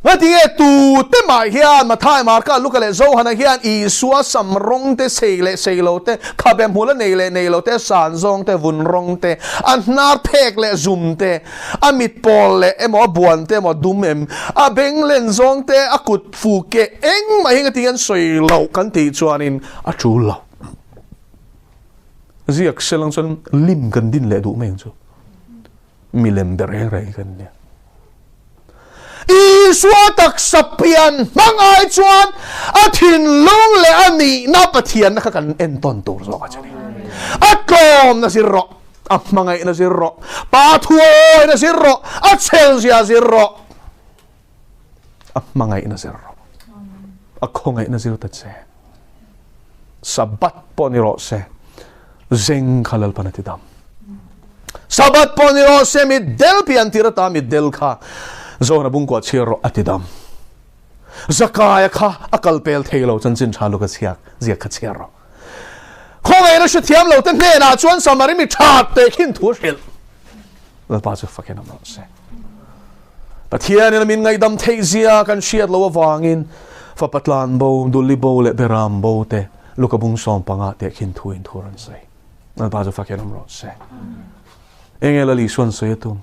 Ngatinge tute mah hian Mathai, Marka, Luka leh Johana hian Isua sam rawng te, sei leh sei lo te, khabe hmul a nei leh nei lo te, san zawng te, vun rawng te, a hnar phek leh zum te, a mit pawl leh emaw a buan te emaw a dum em, a beng len zawng te, a kut fu ke engmah hi ngatinge an sawi loh kan tih chuanin a tul lo. Ziak selang chuan lim kan din leh duh mai ang chu. Milem ber reng reng hi kan nia. Isua taksa pian hmang ai chuan a thinlung leh a nihna Pathianna kha kan entawn tur zawk a che ni. A tlawmna zir rawh, a hmangaihna zir rawh. Pa thu awina zir rawh, a chhel zia zir rawh, a hmangaihna zir rawh, a khawngaihna zir ta che. Sabbath pawh ni rawh se, zeng kha Lalpan a ti dam. Sabbath pawh ni rawh se, mitdel pian tir ata mitdel kha Zona bungkua chhiar rawh a ti dam. Zakaia kha a kal pel thei lo chanchin tha luka chhiak ziak kha chhiar rawh. Khawngaihna hrethiam lo te hnenah chuan Samari mi tha teh khin thu a hrilh. Lalpa chu fakin awm rawh se. Pathianin a min ngaihdam theih zia kan hriat loh avangin fapa tlan bo, duli bo leh beram bo te luka bung 15 teh khin thu in thu rawn sawi. Lalpa chu fakin awm rawh se. Enge Lal Isuan sawi a tum?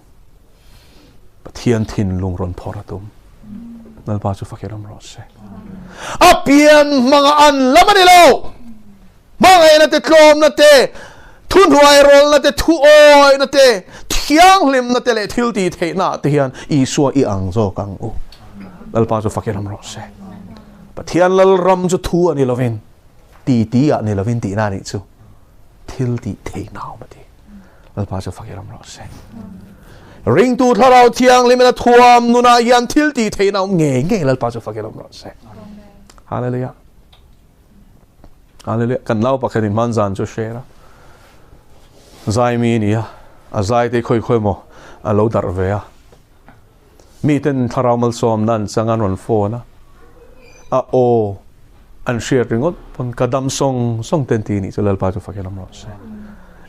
Pathian thinlung rawn phawrh a tum. Lalpa chu fakin awm rawh se. A pian hmanga an lam a ni lo. Hmangaihna te, tlawmna te, thuhnuai rawlna te, thu awihna te, thianghlimna te leh thil tih theihna ah te hian Isua i ang zawk ang u. Lalpa chu fakin awm rawh se. Pathian Lalram chu thu a ni lovin, ti ti ah ni lovin tihna a nih chu. Thil tih theihna a awm a ti. Lalpa chu fakin awm rawh se. Ringtu thlarau thianghlim in a thuam nunah hian thil tih theihna awm ngei ngei Lalpa chu fakin awm rawh se. Hallelujah. Hallelujah. Kan nau pakhat in hman zan chu share a. Zai mi ni a. A zai te khoi khoi mo a lo dar ve a. Mi ten thlarau malsawm nan chang an rawn phone a. A aw an hriat ringawt pawn ka dam sawng sawng ten ti nih chu Lalpa chu fakin awm rawh se.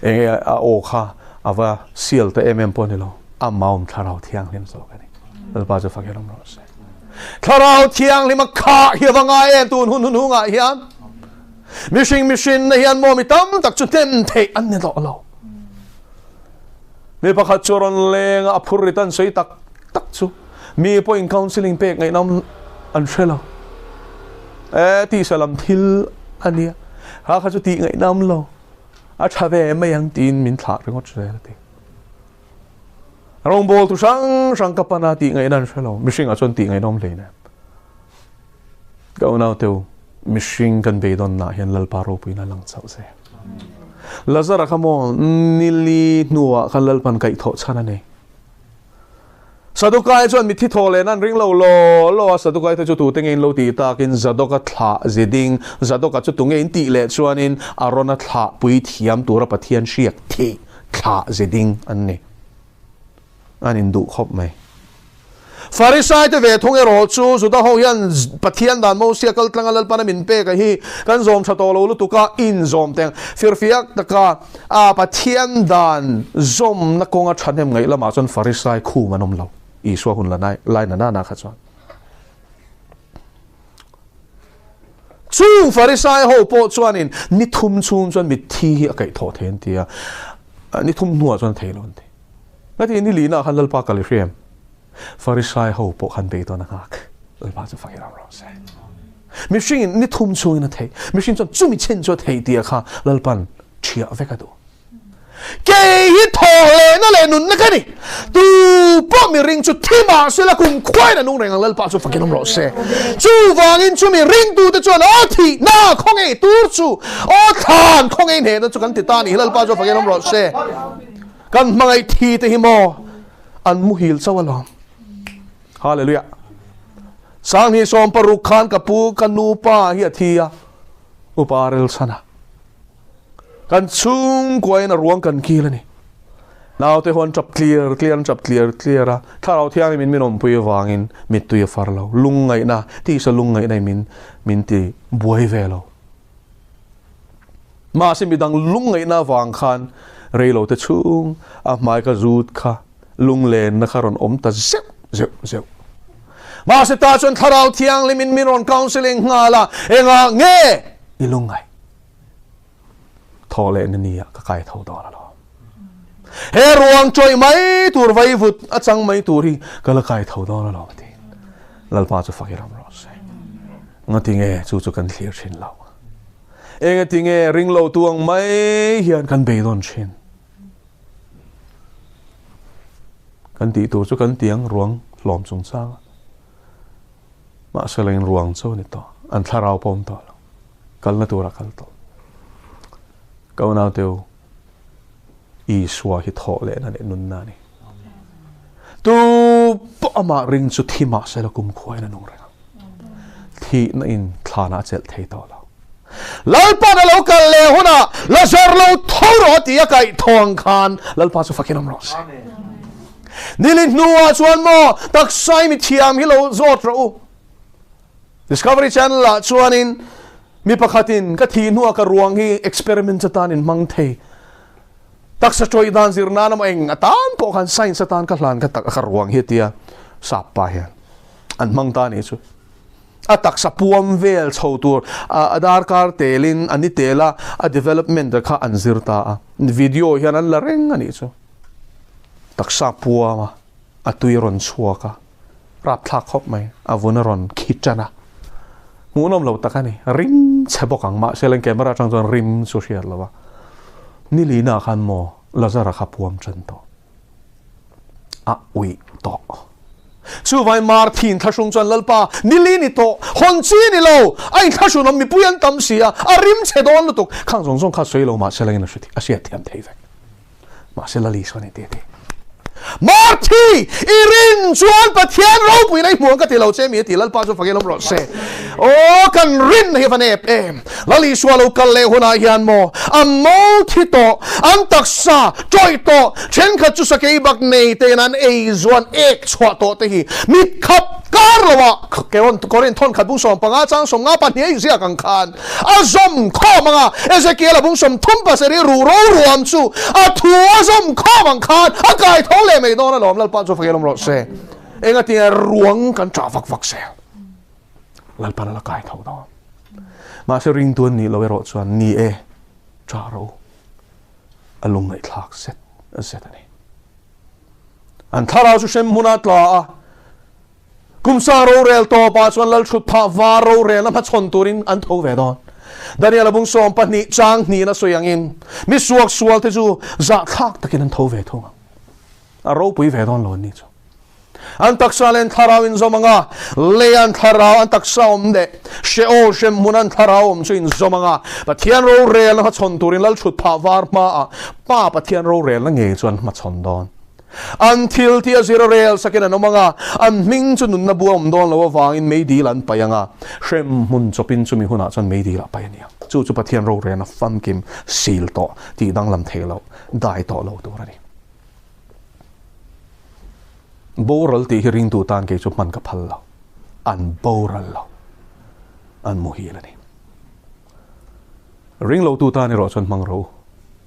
Enge a aw kha a va sial ta em em pawh ni lo, amah awm thlarau thianghlim zawk a ni. Lalpa chu fakin awm rawh se. Thlarau thianghlim a khah hi a va ngai em tun hun hun hungah hian. Mihring mihrinna hian maw mi tam tak chu hnem theih an ni tawh lo. Mi pakhat chu a rawn leng a, a phur rit an sawi tak tak chu mi pawhin counselling pek ngaihna awm an hre lo. E, tisa lam thil a nia, kha kha chu tih ngaihna awm lo, a tha ve mai ang tiin min thlah ringawt zel a ti. Rawngbawl tu hrang hrang ka pan a tih ngaihna an hre lo, mihringah chuan tih ngaihna awm hleinem. Ka unaute u, mihring kan beidawnnaah hian Lalpa ropuina a lang chauh zel. Lazara kha maw nili hnuah khan Lalpan kaihthawh chhan a nei. Sadukai chuan mitthi thaw lehna an ring lo law law a, Sadukai te chu tute nge in lo tih takin Zadoka thlah ziding, Zadoka chu tunge in tih leh chuanin Arona thlah pui thiam tura Pathian hriak thih thlah ziding an ni. An induh khawp mai. Farisai te ve thung erawh chu Juda ho hian Pathian dan Mosia kal tlanga Lalpana min pek a hi kan zawm tha tawh lo lutuk a, inzawm teng firfiak taka a Pathian dan zawmna kawnga thahnem ngaih lamah chuan Farisai khum an awm lo, Isua hun la lai na nana kha chuan. Chung Farisai ho pawh chuanin ni thum chhung chuan mitthi hi a kaihthawh thei an ti a, ni thum hnuah chuan a thei lo an ti. Ngati ni lina khan Lalpa kal i hriam. Farisai ho pawh khan beidawn a nghak. Lalpa chu fak i ram rawh se. Mihring in ni thum chhungin a thei. Mihring chuan chumi chen chu a thei tia kha Lalpan thiah vek a duh. Kei hi thaw lehna leh nunna ka ni. Tu pawh mi ring chu thi mah sela kum khuain a nung reng ang Lalpa chu fakin awm rawh se. Chuvangin chumi ringtute chuan aw thihna khaw ngei tur chu aw thlan khaw ngei hnehna chu kan ti ta a ni hi Lalpa chu fakin awm rawh se. Kan hmangaih thi te hi maw an muhil chauh alawm. Hallelujah. Sanghnih 60 khan ka pu ka nu pa hi a thi a, upa rel chhan a. Kan chhungkuain a ruang kan kil a ni. Naute ho an tap tliar tliar an tap tliar tliar a, thlarau thianghlim in min awmpui avangin mittui a far lo. Lungngaihna, tisa lungngaihna in min min ti buai ve lo. Mahse midang lungngaihna avang khan reilote chhung a hmai ka zut kha lunglenna kha rawn awm ta zeuh zeuh zeuh. Mahse ta chuan Thlarau Thianghlim in min rawn counselling nghal a, engah nge i lungngaih? Thaw lehna ni ah ka kai tho dawn alawm. He ruang chawih mai tur vaivut a chang mai tur hi ka la kai tho dawn alawm a ti. Lalpa chu fak i ram rawh se. Ngati nge chu chu kan thlir thin lo. Engati nge ring lo tu ang mai hian kan beidawn thin. Kan tih tur chu kan tiang ruang hlawm chungchang a. Mahse leng ruang chu a ni tawh. An thlarau pawh awm tawh lo. Kalna turah kal tawh. Ka unau te u. Isua hi thawh lehna leh nunna a ni. Tu pawh amah ring chu thi mah sela kumkhuain a nung reng ang. Thihna in thlanah a chelh thei tawh lo. Lalpa'n a lo kal leh hunah Lazar lo tho rawh a ti a kaih tho ang khan Lalpa chu fakin awm rawh se. Nili hnuah chuan maw taksa i mithiam hi lo zawt rawh u. Discovery Channel ah chuanin mi pakhatin ka thih hnuah ka ruang hi experiment atan in hmang thei. Taksa tawih dan zir nan emaw eng atan pawh khan science atan ka hlan ka tak ka ruang hi tia sap pa hian an hmang ta nih chu. A taksa puam vel chho tur a darkar telin a ni tel a, a development te kha an zir ta a. Video hian an la reng a nih chu. Taksa puam a, a tui rawn chhuak a. Rapthlak khawp mai, a vun a rawn khi tan a. Hmuhnawm lo tak a ni, rim chhe bawk ang, mahse leng camera atang chuan rim chu hriat lo a. Nilina khan maw Lazara kha puam tan tawh, a uih tawh. Chuvai Marthin thlahrung chuan Lalpa, nili ni tawh, hawn chi ni lo, a inthlahrun awm mipui an tam si a, a rim chhe dawn lutuk. Khang zawng zawng kha sawi lo mahse lengin a hriat thiam thei vek. Mahse Lali sawn i ti a ti. Marthi, i rin chuan Pathian ropuina i hmuh ang ka ti lo che mi a ti. Lalpa chu fakin awm rawh se. Aw, kan rin hi a va nep em. Lali sua lo kal leh hunah hian maw a mo thi tawh, an taksa tawih tawh, thenkhat chu sakei bak nei tein an ei zuan ek chhuah tawh te hi mit khap kar lo ah Korin thawnkhat bung 15 chang 52 a inziak ang khan A zawm khawm ang a, Ezekiel-a bung 37 ruh ro ruam chu a thu a zawm khawm ang khan a kai tho leh mai dawn alawm, Lalpa chu fakin awm rawh se. Engatinge ruang kan ṭah vak vak zel? Lalpa'n a la kai tho dawn. Mahse ringtu an nih loh erawh chuan ni e, ṭah ro a lungngaihthlak zet zet a ni. An thlarau chu hrem hmunah tla a. Kum sang rorel tawpah chuan Lalthut phah var rorelna hmachhawn turin an tho ve dawn. Daniel a bung 12 chang hnihin a sawi angin, mi suaksual te chu zahthlak takin an tho ve thung ang. A ropui ve dawn lo an ni chu. An taksa leh an thlarau inzawm ang a, lei an thlarau an taksa awm leh Sheol hremhmun an thlarau awm chu inzawm ang a, Pathian rorelna hmachhawn turin Lalthut phah var hmaah Pa Pathian rorelna ngei chu an hmachhawn dawn. An thil tih a zir a rel sakin an awm ang a, an hming chu nunna bu a awm dawn loh avangin meidil an paih ang a, hrem hmun chawpin chumi hunah chuan meidil a paih a ni ang. Chu chu Pathian rorelna famkim sil tawh tih danglam thei lo, dai tawh lo tur a ni. Boral tih hi ringtu tan kei chu hman ka phal lo. An boral lo. An muhil a ni. Ringlotu tan erawh chuan hmang ro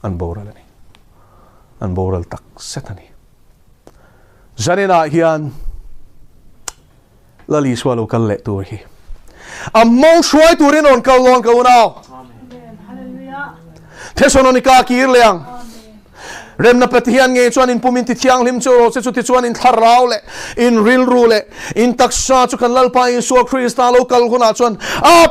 an boral a ni. An boral tak zet a ni. Zaninah hian Lal Isua lo kal leh tur hi a mo hruai turin rawn kal dawn ka unau. Thesalonika kir leh ang. Remna Pathian ngei chuan in pum in ti thianghlim chu rawh se chu tichuan in thlarau leh in rilru leh in taksa chu kan Lalpa Isua Krista lo kal hunah chuan a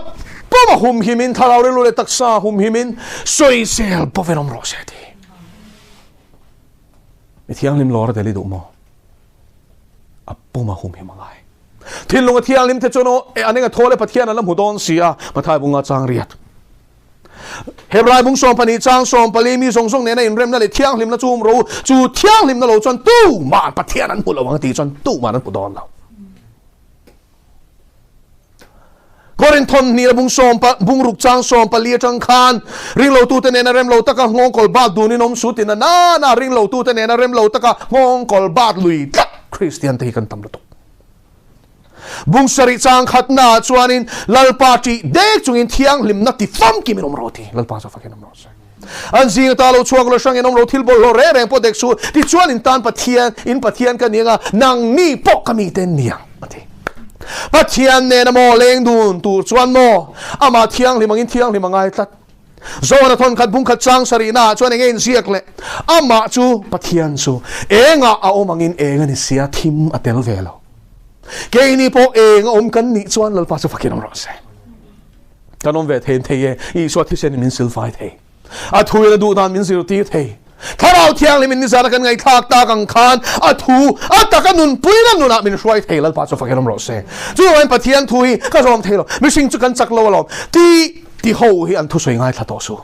pum a humhim in thlarau rilru leh taksa humhim in sawisel bawk in awm rawh se ti. Mi thianghlim lawr a tel i duh maw? A pum a humhim a ngai. Thinlung a thianghlim te chuan aw an enga thaw le Pathian an la hmu dawn si a, Mathai bunga chang riat. Hebrai bung 12 chang 14 mi zawng zawng nena inremna leh thianghlimna chu um ro u, chu thianghlimna lo chuan tuman Pathian an hmu lo ang a tih chuan tuman an hmu dawn lo. Korinthon hnih a bung sawm pa bung ruk chang 14 atang khan ringlotute nena rem lo taka nghawngkawl bat dunin awm su tina nana ringlotute nena rem lo taka nghawngkawl bat lui tlat Kristian te hi kan tam lutuk. Bung sarih chang khatna ah chuanin Lalpa ṭih dek chungin thianghlimna ti famkim in awm rawh ti Lalpa chu fakin awm rawh se. An zing ata lo chhuak lo hrang in awm lo thil bawlhhlawh reng reng pawh dek su tichuan in tan Pathian in Pathian ka ni anga nangni pawh ka mite an ni ang a ti. Pathian nena maw leng dun tur chuan maw amah thianghlim angin thianghlim a ngai tlat. Zohana thawnkhat bungkhat chang sarihna ah chuan enge inziak leh amah chu Pathian chu engah a awm angin eng a ni sia thim a tel ve lo. Keini pawh eng a awm kan nih chuan Lalpa chu fakin awm rawh se. Kan awm ve thei thei e, Isua thisen in min silfai thei. A thu in a duh dan min zirtir thei. Thlarau Thianghlim in nizana kan ngaihthlak tak ang khan a thu a taka nunpuina nunah min hruai thei Lalpa chu fakin awm rawh se. Chuvangin Pathian thu hi ka zawm thei lo, mihring chu kan chak lo alawm ti ti ho hi an thusawi ngaithla tawh suh.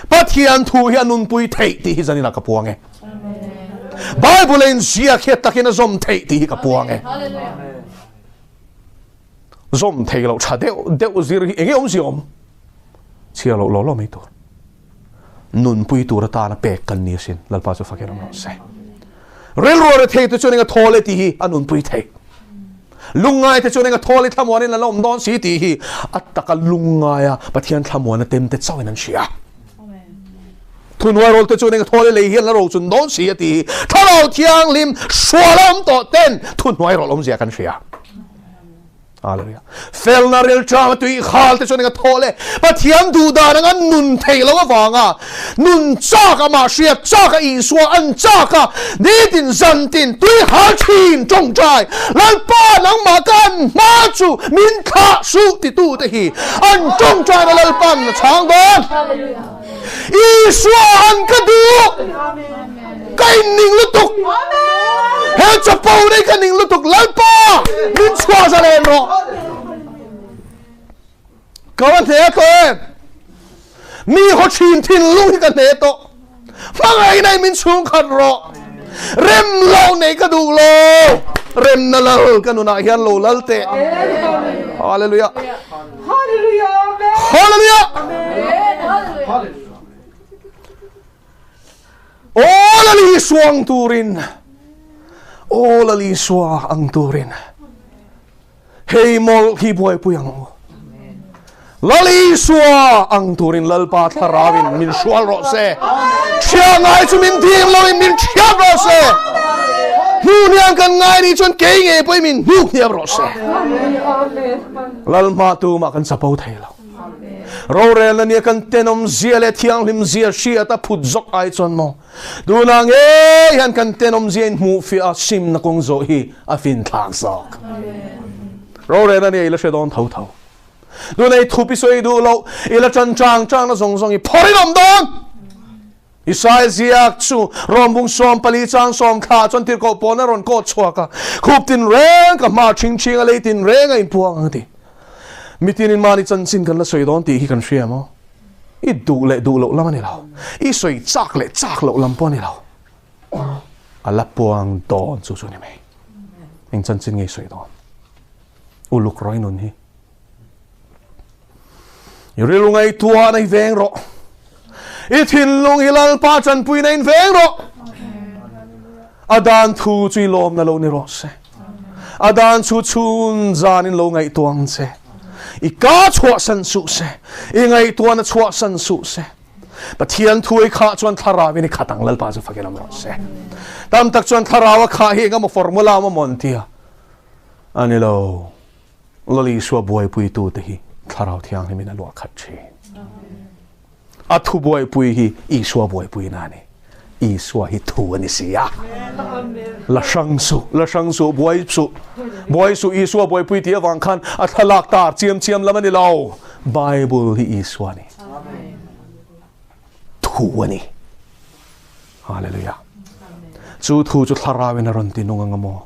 Pathian thu hi a nunpui theih tih hi zaninah ka puang e. Bible a inziak hi a takin a zawm theih tih hi ka puang e. Zawm thei loh tha deuh deuh zir hi enge awmzia awm? Chhiar loh law law mai tur. Nunpui tur atana pek kan ni asin. Lalpa chu fakin awm rawh se. Rilru a rethei te chuan enga thawl e tih hi a nunpui thei. Lungngai te chuan enga thawl i thlamuanin an la awm dawn si tih hi a taka lungngaia Pathian thlamuana tem te chauhin an hria. Thuhnuai rawl te chuan enga thawl i lei hian la rochun dawn si a tih hi Thlarau Thianghlim hrual a awm tawh ten thuhnuai rawl awmzia kan hria. Hallelujah. Felna rilṭam a tui khal te chuan eng a thaw le. Pathian duh dan anga nun theih lo avanga nun chak amah hriat chak a Isua an chak a nitin zantin tui hal thin tawngtai Lalpa nangmah ka an hma chu min thlah suh titu te hi an tawngtai na Lalpan a chhang dawn. Isua an ka duh. Ka inning lutuk. He chapo nei ka ning lutuk. Lalpa min chhuah za len rawh. Ka va hne tawh em. Mi haw thin thinlung hi ka hne tawh. Hmangaih nei min chhung khat rawh. Rem lo nei ka duh lo. Remna lal ka nunah hian lo lal teh. Hallelujah. Hallelujah. Hallelujah. Aw Lal Isua ang turin, Aw Lal Isua ang turin, hei mawlh hi buaipui ang u. Lal Isua ang turin Lalpa Thlarauin min hrual rawh se. Ṭhia ngai chu min dim loin min ṭhiat rawh se. Hnuhniam kan ngai nih chuan kei ngei pawhin min hnuhniam rawh se. Lal hma tumah kan chapo thei lo. Rorelna nia kan tenawm zia leh thianghlim zia hriat a phut zawk ai chuan maw tunah ngei hian kan tenawm zia in hmuh fiah a simna kawng zawh hi a finthlak zawk. Rorelna nia i la hre dawn tho tho. Tunah i thup i sawi duh loh, i la tan chang changna zawng zawng i phawrh in awm dawn. Isai ziak chu rawnbung 14 chang sawm thla chuan tirhkoh pawn a rawn kawt chhuak a, khup tin reng ka hma ṭhing ṭhing a lei tin reng a inpuang ang a ti. Mitinin mahni chanchin kan la sawi dawn tih hi kan hria maw? I duh leh duh loh lam a ni lo, i sawi chak leh chak loh lam pawh a ni lo. A la puang dawn chu chu a ni mai. Eng chanchin nge i sawi dawn? Uluk rawih nun hi. I rilru ngaihtuahna i veng rawh. I thinlung hi Lalpa tanpuina in veng rawh. A dan thu chu i lawmna lo ni rawh se. A dan chu chhun zan in lo ngaihtuah ang che. I ka chhuahsan suh se. I ngaihtuahna chhuahsan suh se. Pathian thu i khah chuan thlarau in i khat ang Lalpa chu fakin awm rawh se. Tam tak chuan thlarau a khah hi engemaw formula a awm amaw an tia. A ni lo. Lal Isua buaipuitute hi Thlarau Thianghlimin a luah khat thin. A thu buaipui hi Isua buaipuina a ni. Isua hi thu a ni si a. La hrang suh, la hrang suh, buai suh, buai suh Isua buaipui tih avang khan a thlalak tar chiam chiam lam a ni lo. Bible hi Isua a ni. Thu a ni. Hallelujah. Chu thu chu thlarauin a rawn ti nung ang amaw?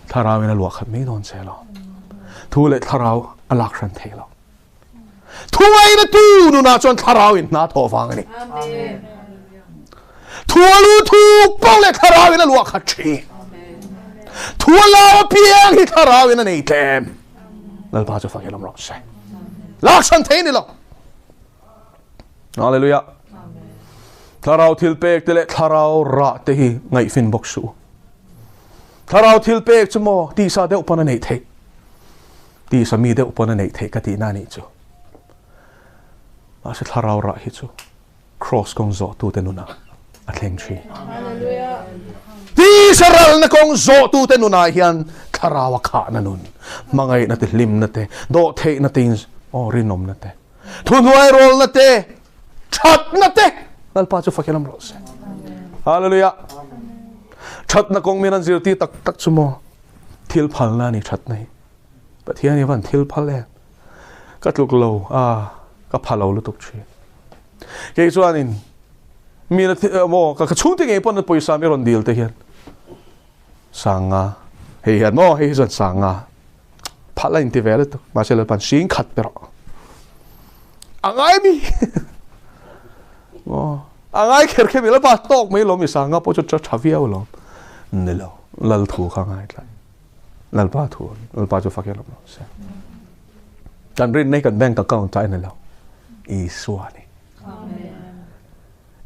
Thlarauin a luah khat mai dawn che lo. Thu leh thlarau a lak hran thei lo. Thu ngaina tu nunah chuan thlarauin hna thawh vang a ni. Thu a lu thu pawh leh thlarauin a luah khat thin. Thu a lau apiang hi thlarauin a nei tlem. Lalpa chu fak i lam rawh se. Lak hran thei ni lo. Hallelujah. Thlarau thil pek te leh thlarau rah te hi ngaihfin bawk suh. Thlarau thil pek chu maw tisa deuh pawn a neih theih. Tisa mi deuh pawn a neih theih ka tihna anih chu. Mahse thlarau rah hi chu cross kawng zawh tu te nunah a thleng thin. Tisa ralna kawng zawh tu te nunah hian thlarau a khahna nun, hmangaihna te, hlimna te, dawhtheihna te, aw rinawmna te. Thuhnuai rawlna te, thatna te, Lalpa chu fakin awm rawh se. Hallelujah. Thatna kawng min an zirtir tak tak chu maw thil phalna a ni thatna hi. Pathian hi van thil phal em. Ka tluk lo a ka pha lo lutuk thin. Kei chuanin mi na maw ka chhungte ngei pawn pawisa mi rawn dil te hian sanga hei hian maw hei hi chuan sanga Phalh a inti ve lutuk. Mahse Lalpan hring khat pe rawh. A ngai mi. Maw? A ngai kher kher mi Lalpa tawk mai lawm i sanga pawh chu tha tha viau lawm. Ni lo, Lal thu kha ngai tlai. Lalpa thu, Lalpa chu fak hian awm lo se. Kan rin nei kan bank account ah ni lo. Isua ni.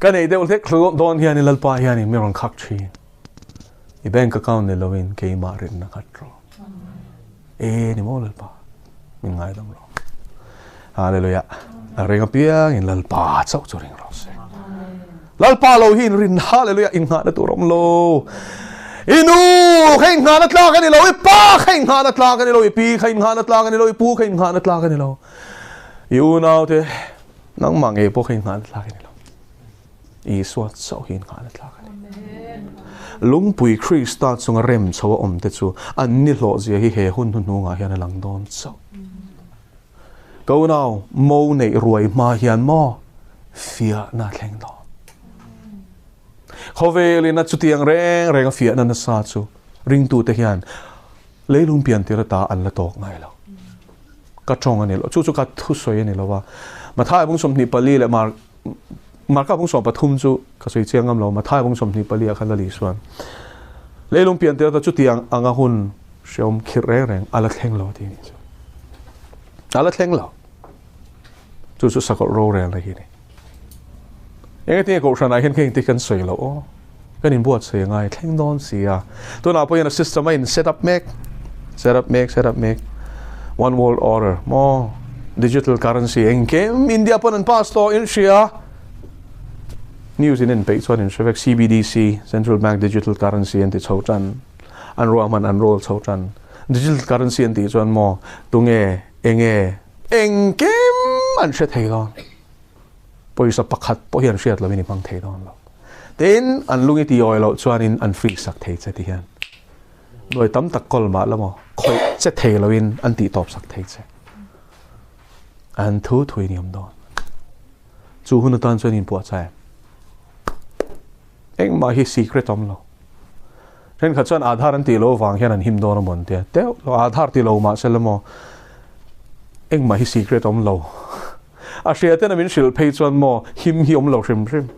Ka nei deuh hlek hlawh dawn hian Lalpa hian mi rawn khak thin. I bank account ni loin keimah rinna khat rawh. E ni maw Lalpa min ngaidam rawh. Hallelujah. A ring apiang in Lalpa chauh chu ring rawh se. Lalpa lo hi in rin hallelujah in nghah na tur awm lo. I nu kha in nghah na tlak ani lo, i pa kha in nghah na tlak ani lo, i pi kha in nghah na tlak ani lo, i pu kha in nghah na tlak ani lo. I unau te nangmah ngei pawh kha in nghah na tlak ani lo. Isua chauh hi in nghah na tlak ani. Lungpui Krista chunga rem chho a awm te chu an ni hlawh zia hi he hun hnuhnungah hian a lang dawn chauh. Ka unau, mo neih ruai hma hian maw fiahna a thleng dawn. Khawvelin a chutiang reng reng a fiahna nasa chu ringtute hian leilung pian tir ata an la tawk ngai lo. Ka tawng a ni lo. Chu chu ka thusawi a ni lo a. Mathai bung 24 leh Mark Marka bung 13 chu ka sawi chiang ngam lo. Mathai bung 24 ah khan Lali chuan leilung pian tir ata chutiang anga hun Hreawm khirh reng reng a la thleng lo tih a nih chu. A la thleng lo. Chu chu sakawlh rorelna hi a ni. Engati nge kohhranah hian kheng te kan sawi loh aw? Kan inbuatsawi a ngai thleng dawn si a. Tunah pawh hian a system a in set up mek. Set up mek, set up mek. One world order maw? Digital currency engkim India pawn an pass tawh in hria. News in en peih chuan in hre vek CBDC, Central Bank Digital Currency an ti chho tan. An ruahman an roll chho tan. Digital currency an tih chuan maw tunge enge engkim an hre thei dawn. Pawisa pakhat pawh hi an hriat loin i hmang thei dawn lo. Tin, an lung i ti awi loh chuanin an freeze sak thei che ti hian nuai tam tak kawl mah la maw khawih che thei loin an tih tawp sak thei che. An thu thui ni awm dawn. Chu hun atan chuan inpuahchai em? Engmah hi secret awm lo. Thenkhat chuan Aadhaar an tih loh avang hian an him dawn a maw an tia. Teuh lo, Aadhaar ti lo mah sela maw engmah hi secret awm lo. A hria ten a min hrilh phei chuan maw him hi awm lo hrim hrim.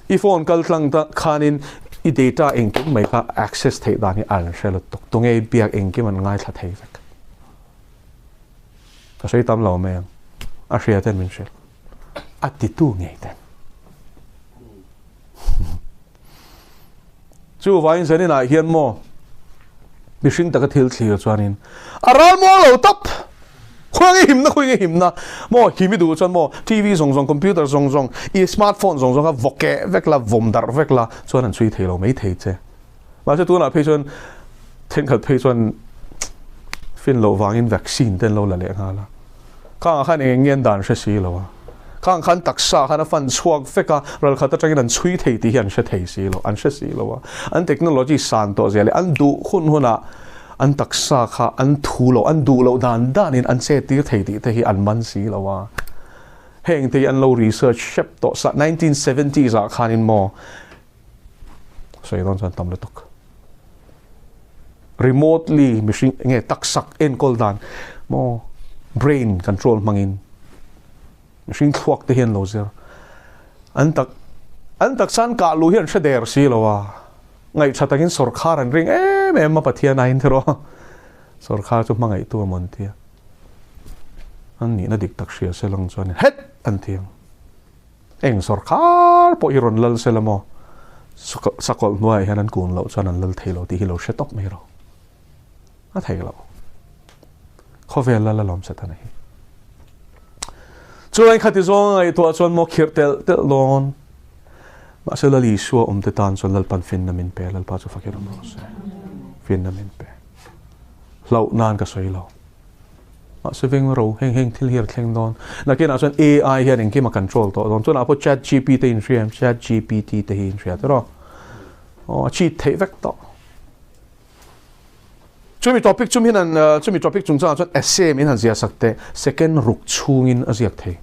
I phone kal tlang ta khanin i data engkim mai kha access theih dan hi an hre lutuk. Tunge i biak engkim an ngaithla thei vek. Ka sawi tam lo mai ang. A hria ten min hrilh. A titu ngei ten. Chu vain zanin ah hian maw mihring taka thil thlir chuanin a ral muang lo tawp. Khawi nge himna, khawi nge himna maw him i duh chuan maw TV zawng zawng, computer zawng zawng, i smartphone zawng zawng kha vaw keh vek la, vawm darh vek la chuan an chhui thei lo mai thei che. Mahse tunah phei chuan thenkhat phei chuan fin loh vangin vaccine te an lo la leh nghal a. Khangah khan eng nge an dan hre si lo a. Khang khan taksa khan a fan chhuak vek a, ralkhat atangin an chhui thei tih hi an hre thei si lo, an hre si lo a. An technology san tawh zia leh an duh hun hunah an taksa kha an thu loh, an duh loh dan danin an che tir thei tih te hi an man si lo a. Heng te hi an lo research hrep tawh sa, 1970s ah khanin maw sawi dawn chuan tam lutuk. Remotely mihring nge taksak enkawl dan maw brain control hmangin mihring thluak te hian lo zir an tak an taksa an kah luh hi an hre der si lo a ngaihṭha takin sawrkhar an ring em em a Pathian aiin tiraw sawrkhar chu hmangaihtu a mawn tia an nihna dik tak hria se lang chuan het an ti ang. Eng sawrkar pawh hi rawn lal se la maw? Sakawlh hnuaiah hian an kun loh chuan an lal thei lo tih hi lo hre tawp mai rawh. A thei lo. Khawvel lal alawm Setana hi. Chulai khati zawng a ngaihtuah chuan maw khirh telh telh dawn. Mahse Lal Isua awmte tan chuan Lalpan finna min pe, Lalpa chu fakin awm rawh se. Finna min pe. Hlauh nan ka sawi lo. Mahse veng ro heng heng thil hi a thleng dawn. Nakinah chuan AI hian engkim a control tawh dawn. Tunah pawh chat GPT te inhria em? Chat GPT te hi inhria tiraw? Aw a cheat theih vek tawh. Chumi topic chumi hian an chumi topic chungchangah chuan essay min han ziah sak teh. Second ruk chhungin a ziak thei.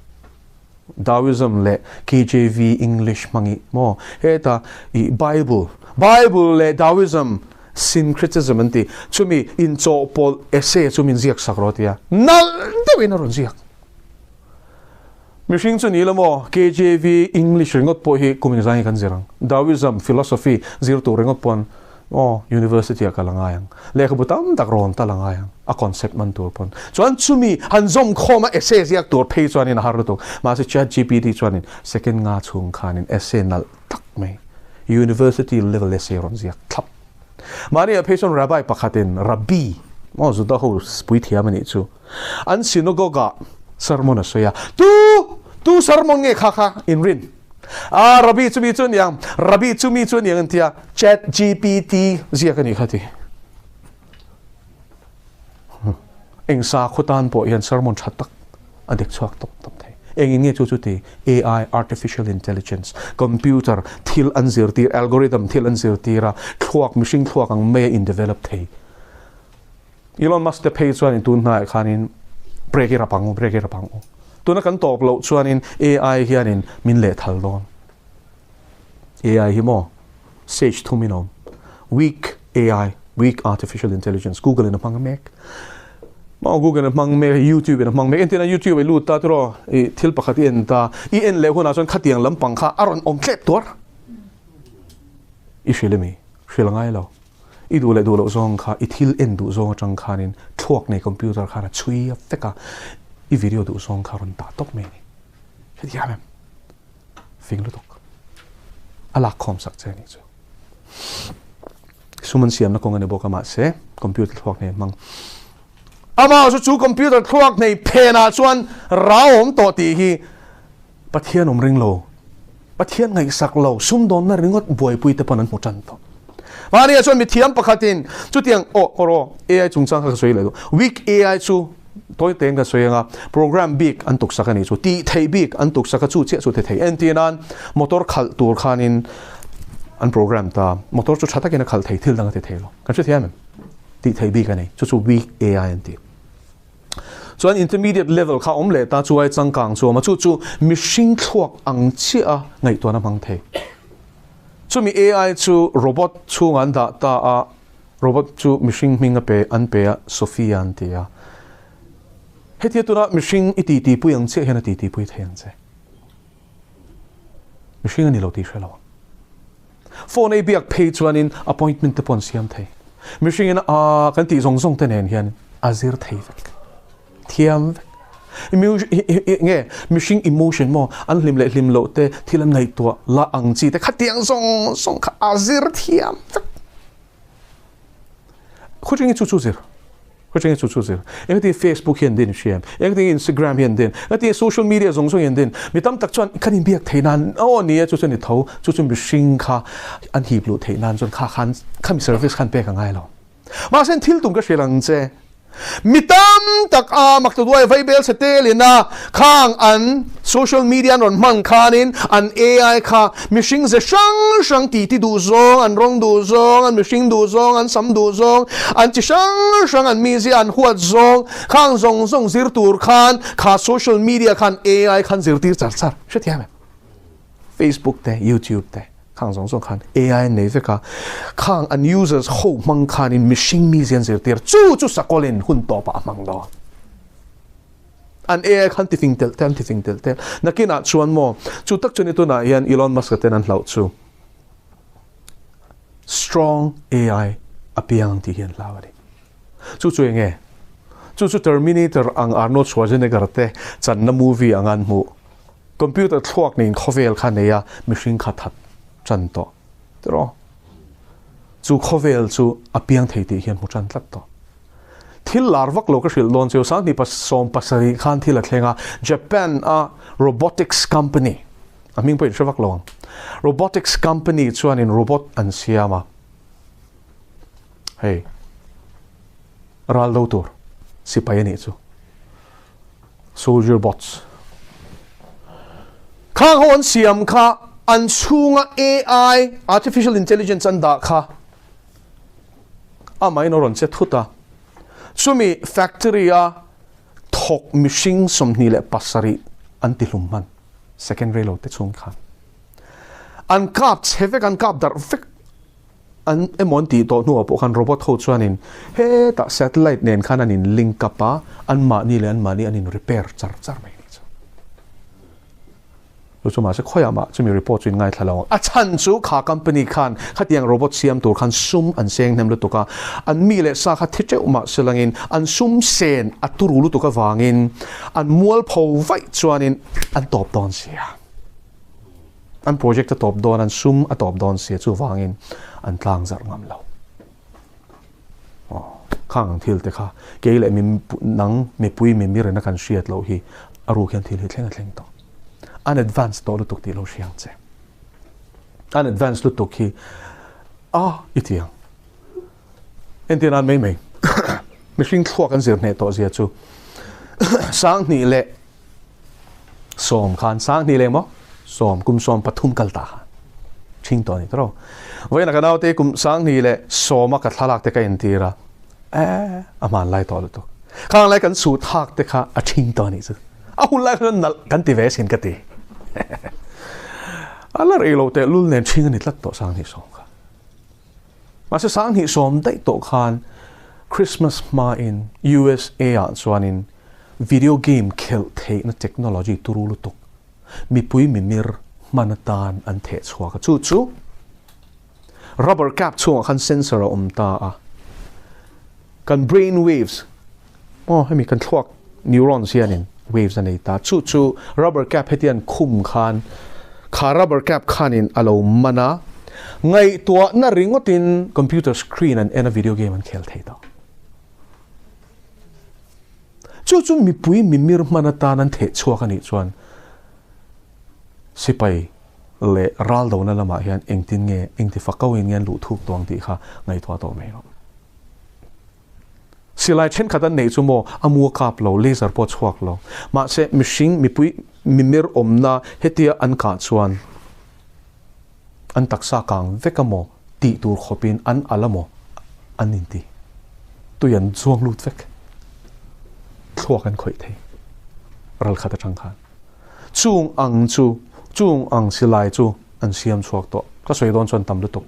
Taoism leh KJV English hmangi maw? Heta i Bible, Bible leh Taoism syncretism an ti. Chumi inchawhpawlh essay chu min ziak sak rawh tia nalh deuhin a rawn ziak. Mihring chu ni la maw, KJV English ringawt pawh hi kum engzai nge kan zir ang? Daoism philosophy zir tur ringawt pawn aw university ah kal a ngai ang. Lehkhabu tam tak rawn tal a ngai ang, a concept man tur pawn. Chuan chumi han zawm khawm a essay ziak tur phei chuanin a har lutuk. Mahse ChatGPT chuanin second nga chhung khanin essay nalh tak mai, university level essay rawn ziak thlap. Mahni ah phei chuan Rabbi pakhatin, Rabbi, aw Juda ho puithiam a nih chu, An synagogue ah sermon a sawi a, Tu! Tu sermon nge kha kha in rin? Ah, Rabbi chumi chu aniang, Rabbi chumi chu aniang an ti a, Chat GPT ziak a nih kha ti. Eng sakhaw tan pawh hian sermon tha tak a dek chhuak tawp tawp thei. Engin nge chu chu ti? AI, Artificial Intelligence, computer thil an zirtir, algorithm thil an zirtir a, thluak, mihring thluak ang mai a in develop thei. Elon Musk te phei chuanin tun hnaiah khanin break i rap ang u, break i rap ang u. Tuna kan tawp loh chuanin AI hianin min lehthal dawn. AI hi maw stage thumin a awm. Weak AI, weak artificial intelligence, Google in a hmang mek. Maw Google in a hmang mek, YouTube in a hmang mek. Entirna YouTube i lut ta tiraw, i thil pakhat i en ta, i en leh hunah chuan khatiang lampang kha a rawn awm tlep tuar. I hrilh emi? Hrilh a ngai lo. I duh leh duh loh zawng kha i thil en duh zawng atang khanin thluak nei computer khan a chhui a vek a, i video duh zawng kha a rawn dah tawp mai a ni. Hetiang em? Fing lutuk. A lak khawm sak che a nih chu. Sum an siamna kawng a ni bawk a mahse computer thluak nei an hmang. Amah chu chu computer thluak nei phenah chuan rau awm tawh tih hi Pathian awm ring lo, Pathian ngaihsak lo, sumdawnna ringawt buaipui te pawn an hmu tan tawh. Mahnia chuan mithiam pakhatin chutiang aw aw aw AI chungchang kha ka sawi leh duh. Weak AI chu tawi tein ka sawi anga program bik an tuksak a nih chu, tih theih bik an tuksak a chu chiah chu ti thei. Entir nan motor khalh tur khanin an program ta, motor chu tha takin a khalh thei thil dang a ti thei lo. Kan hrethiam em? Tih theih bik a nei, chu chu weak AI an ti. Chuan intermediate level kha awm leh ta chu ai changkang chu awm a, chu chu mihring thluak ang chiah a ngaihtuahna hmang thei. Chumi AI chu robot chhungah an dah ta a, robot chu mihring hming a pe an pe a, Sophia an ti a. Hetia tuna mihring i titi pui ang chiah hian a titi pui thei ang che. Mihring a ni lo tih hre lo ang. Phone ei biak phei chuanin appointment te pawh an siam thei. Mihringin a kan tih zawng zawng te nen hian a zir thei vek. Thiam vek. Nge mihring emotion maw an hlim leh hlim loh te thil an ngaihtuah la ang chi te khatiang zawng zawng kha a zir thiam vek. Khawcheng hi chu chu zir. Khawcheng hi chu chu zir. Engati Facebook hian din hriam, engati Instagram hian din, engati social media zawng zawng hian din. Mi tam tak chuan kan inbiak theih nan aw ni e chu chu ni tho, chu chu mihring kha an hip luh theih nan chuan kha khan khami service khan pek a ngai lo. Mahse thil tum ka hrilh ang che. Mi tam tak a mak ta duai vaibel chhe telin a khang an social media an rawn hman khanin an AI kha mihring ze hrang hrang titi duh zawng, an rawng duh zawng, an mihring duh zawng, an sam duh zawng, an chi hrang hrang an mizia an huat zawng khang zawng zawng zir tur khan kha social media khan AI khan zirtir char char hrethiam em? Facebook te, YouTube te khang zawng zawng khan AI an nei vek a, khang an users ho hmang khanin mihring mizia an zirtir chu chu sakawlin hun tawpah a hmang dawn. An AI khan tifing telh telh an tifing telh telh. Nakinah chuan maw chu tak chu ni tunah hian Elon Musk-a ten an hlauh chu strong AI a piang ang tih hi an hlau a ni. Chu chu eng nge? Chu chu Terminator ang Arnold Schwarzenegger te channa movie ang an hmuh. Computer thluak nen khawvel kha nei a, mihring kha that tan tawh. Tiraw? Chu khawvel chu a piang thei tih hian hmu tan tlat tawh. Thil lar vak lo ka hrilh dawn chu Sanghnih 17 khan thil a thleng a, Japan a robotics company, a hming pawh in hre vak lo ang, robotics company chuanin robot an siam a, hei ral do tur sipai a nih chu. Soldier bots. Khang ho an siam kha an chhunga AI, artificial intelligence, an dah kha amahin a rawn che thut a. Chumi factory a thawk mihring 27 an ti hlum hman second rei lo te chhung khan. An kap chhe vek, an kap darh vek. An emaw an tih tawh hnuah pawh khan robot ho chuanin hetah satellite nen khan an in link up a, anmahni leh anmahni an in repair char char mai a nih chu. Chu chu mahse khawiah mah chumi report chu in ngaithla lo ang. A chhan chu kha company khan khatiang robot siam tur khan sum an seng hnem lutuk a, an mi leh sa kha thi teuh mah se langin an sum sen a turu lutuk avangin an mualpho vaih chuanin an tawp dawn sia. An project a tawp dawn, an sum a tawp dawn sia chuvangin an tlang zarh ngam lo. Aw, khang ang thil te kha kei leh mi nang mipui mimir ina kan hriat loh hi a ruk hian thil hi thleng a thleng tawh. An advance tawh lutuk tih lo hria ang che. An advance lutuk hi a i ti ang. Entir nan mai mai mihring thluak an zir hneh tawh zia chu Sanghnih leh sawm khan Sanghnih leh maw sawm kum 13 kal ta khan ṭhing tawh a ni tawh. Vawiin a ka naute kum 2010 a ka thlalak te ka entir a, eh a hman lai tawh lutuk. Khang lai kan suh thak te kha a ṭhing tawh a nih chu. A hun lai khan nalh kan ti ve sin ka ti. A la rei lo teh lul nen ṭhing a ni tlat tawh 2010 kha. Mahse 2010 daih tawh khan Christmas hmain USA ah chuanin video game khelh theihna technology turu lutuk mipui mimir hman atan an theh chhuak a, chu chu rubber cap chhungah khan sensor a awm ta a, kan brain waves aw hemi kan thluak neurons hianin waves a nei ta, chu chu rubber cap hetian khum khan kha rubber cap khanin a lo man a, ngaihtuahna ringawtin computer screen an en a video game an khel thei tawh. Chu chu mipui mimir hman atan an theh chhuak a nih chuan sipai leh ral dona lamah hian engtin nge, engti fako in nge an luh thuk tawh ang tih kha ngaihtuah tawh mai rawh. Silai thenkhat an neih chu maw a mu a kap lo, laser pawh a chhuak lo. Mahse mihring mipui mimir awmna hetia an kah chuan an taksa kang vek a maw tih tur khawpin an al a maw an inti. Tui an zuang lut vek. Thluak an khawih thei. Ral khat atang khan. Chung ang chu, chung ang silai chu an siam chhuak tawh. Ka sawi dawn chuan tam lutuk.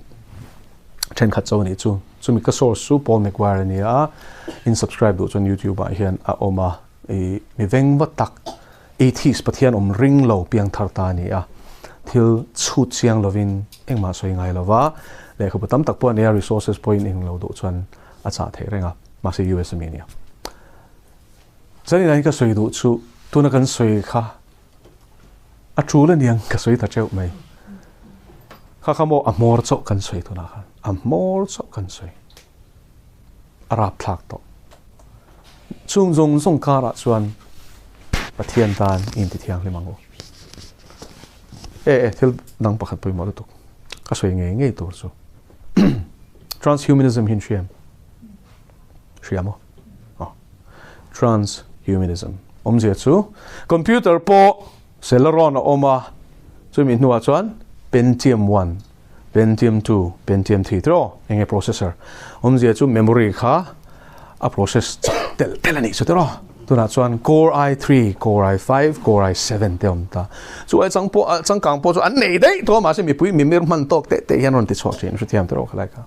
Thenkhat cho anih chu. Chumi ka source chu Paul McGuire a ni a, in subscribe duh chuan YouTube ah hian a awm a, i mi veng va tak atheist Pathian awm ring lo piangthar ta a ni a, thil chhut chiang lovin engmah sawi ngai lova, lehkhabu tam tak pawh a nei a, resources pawhin eng lo duh chuan a chah theih reng a, mahse US ami a ni a. Zanin ah hian ka sawi duh chu tuna kan sawi kha A tul aniang ka sawi ta teuh mai. Kha kha maw a hmawr chauh kan sawi tunah khan. A hmawr chauh kan sawi. A rapthlak tawh. Chung zawng zawng karah chuan Pathian tan i inti thianghlim ang u. E e thil dang pakhat pawimawh lutuk. Ka sawi ngei ngei tur chu. Transhumanism hi in hria em? Hria maw? Aw. Transhumanism. Awmzia chu computer pawh Celeron a awm a, chumi hnuah chuan Pentium 1, Pentium 2, Pentium 3 tiraw? Enge processor? Awmzia chu memory kha a process chak telh telh a nih chu tiraw? Tunah chuan Core i3, Core i5, Core i7 te a awm ta. Chu ai chang pawh changkang pawh chu an nei daih tawh a mahse mipui mimir hman tawk teh teh hian rawn ti chhuak thin hrethiam tiraw khalai kha.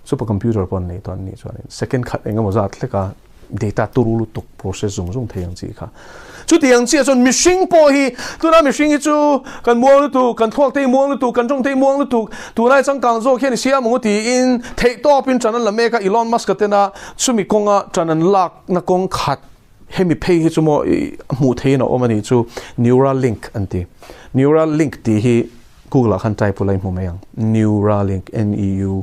Super computer pawh an nei tawh an nih chuanin second khat eng emaw zat hlek a data turu lutuk process zung zung thei ang chi kha. Chuti ang chiah chuan mihring pawh hi tuna mihring hi chu kan muang lutuk, kan thluak te hi muang lutuk, kan tawng te hi muang lutuk, tunlai changkang zawk hian i siam ang u tiin theihtawpin ṭan an la mek a, Elon Musk-a tena chumi kawnga ṭan an lakna kawng khat hemi phei hi chu maw i hmuh theihin a awm a nih chu Neuralink an ti. Neuralink tih hi Google ah khan type ula i hmu mai ang. Neuralink, N-E-U-R-A-L-I-N-K,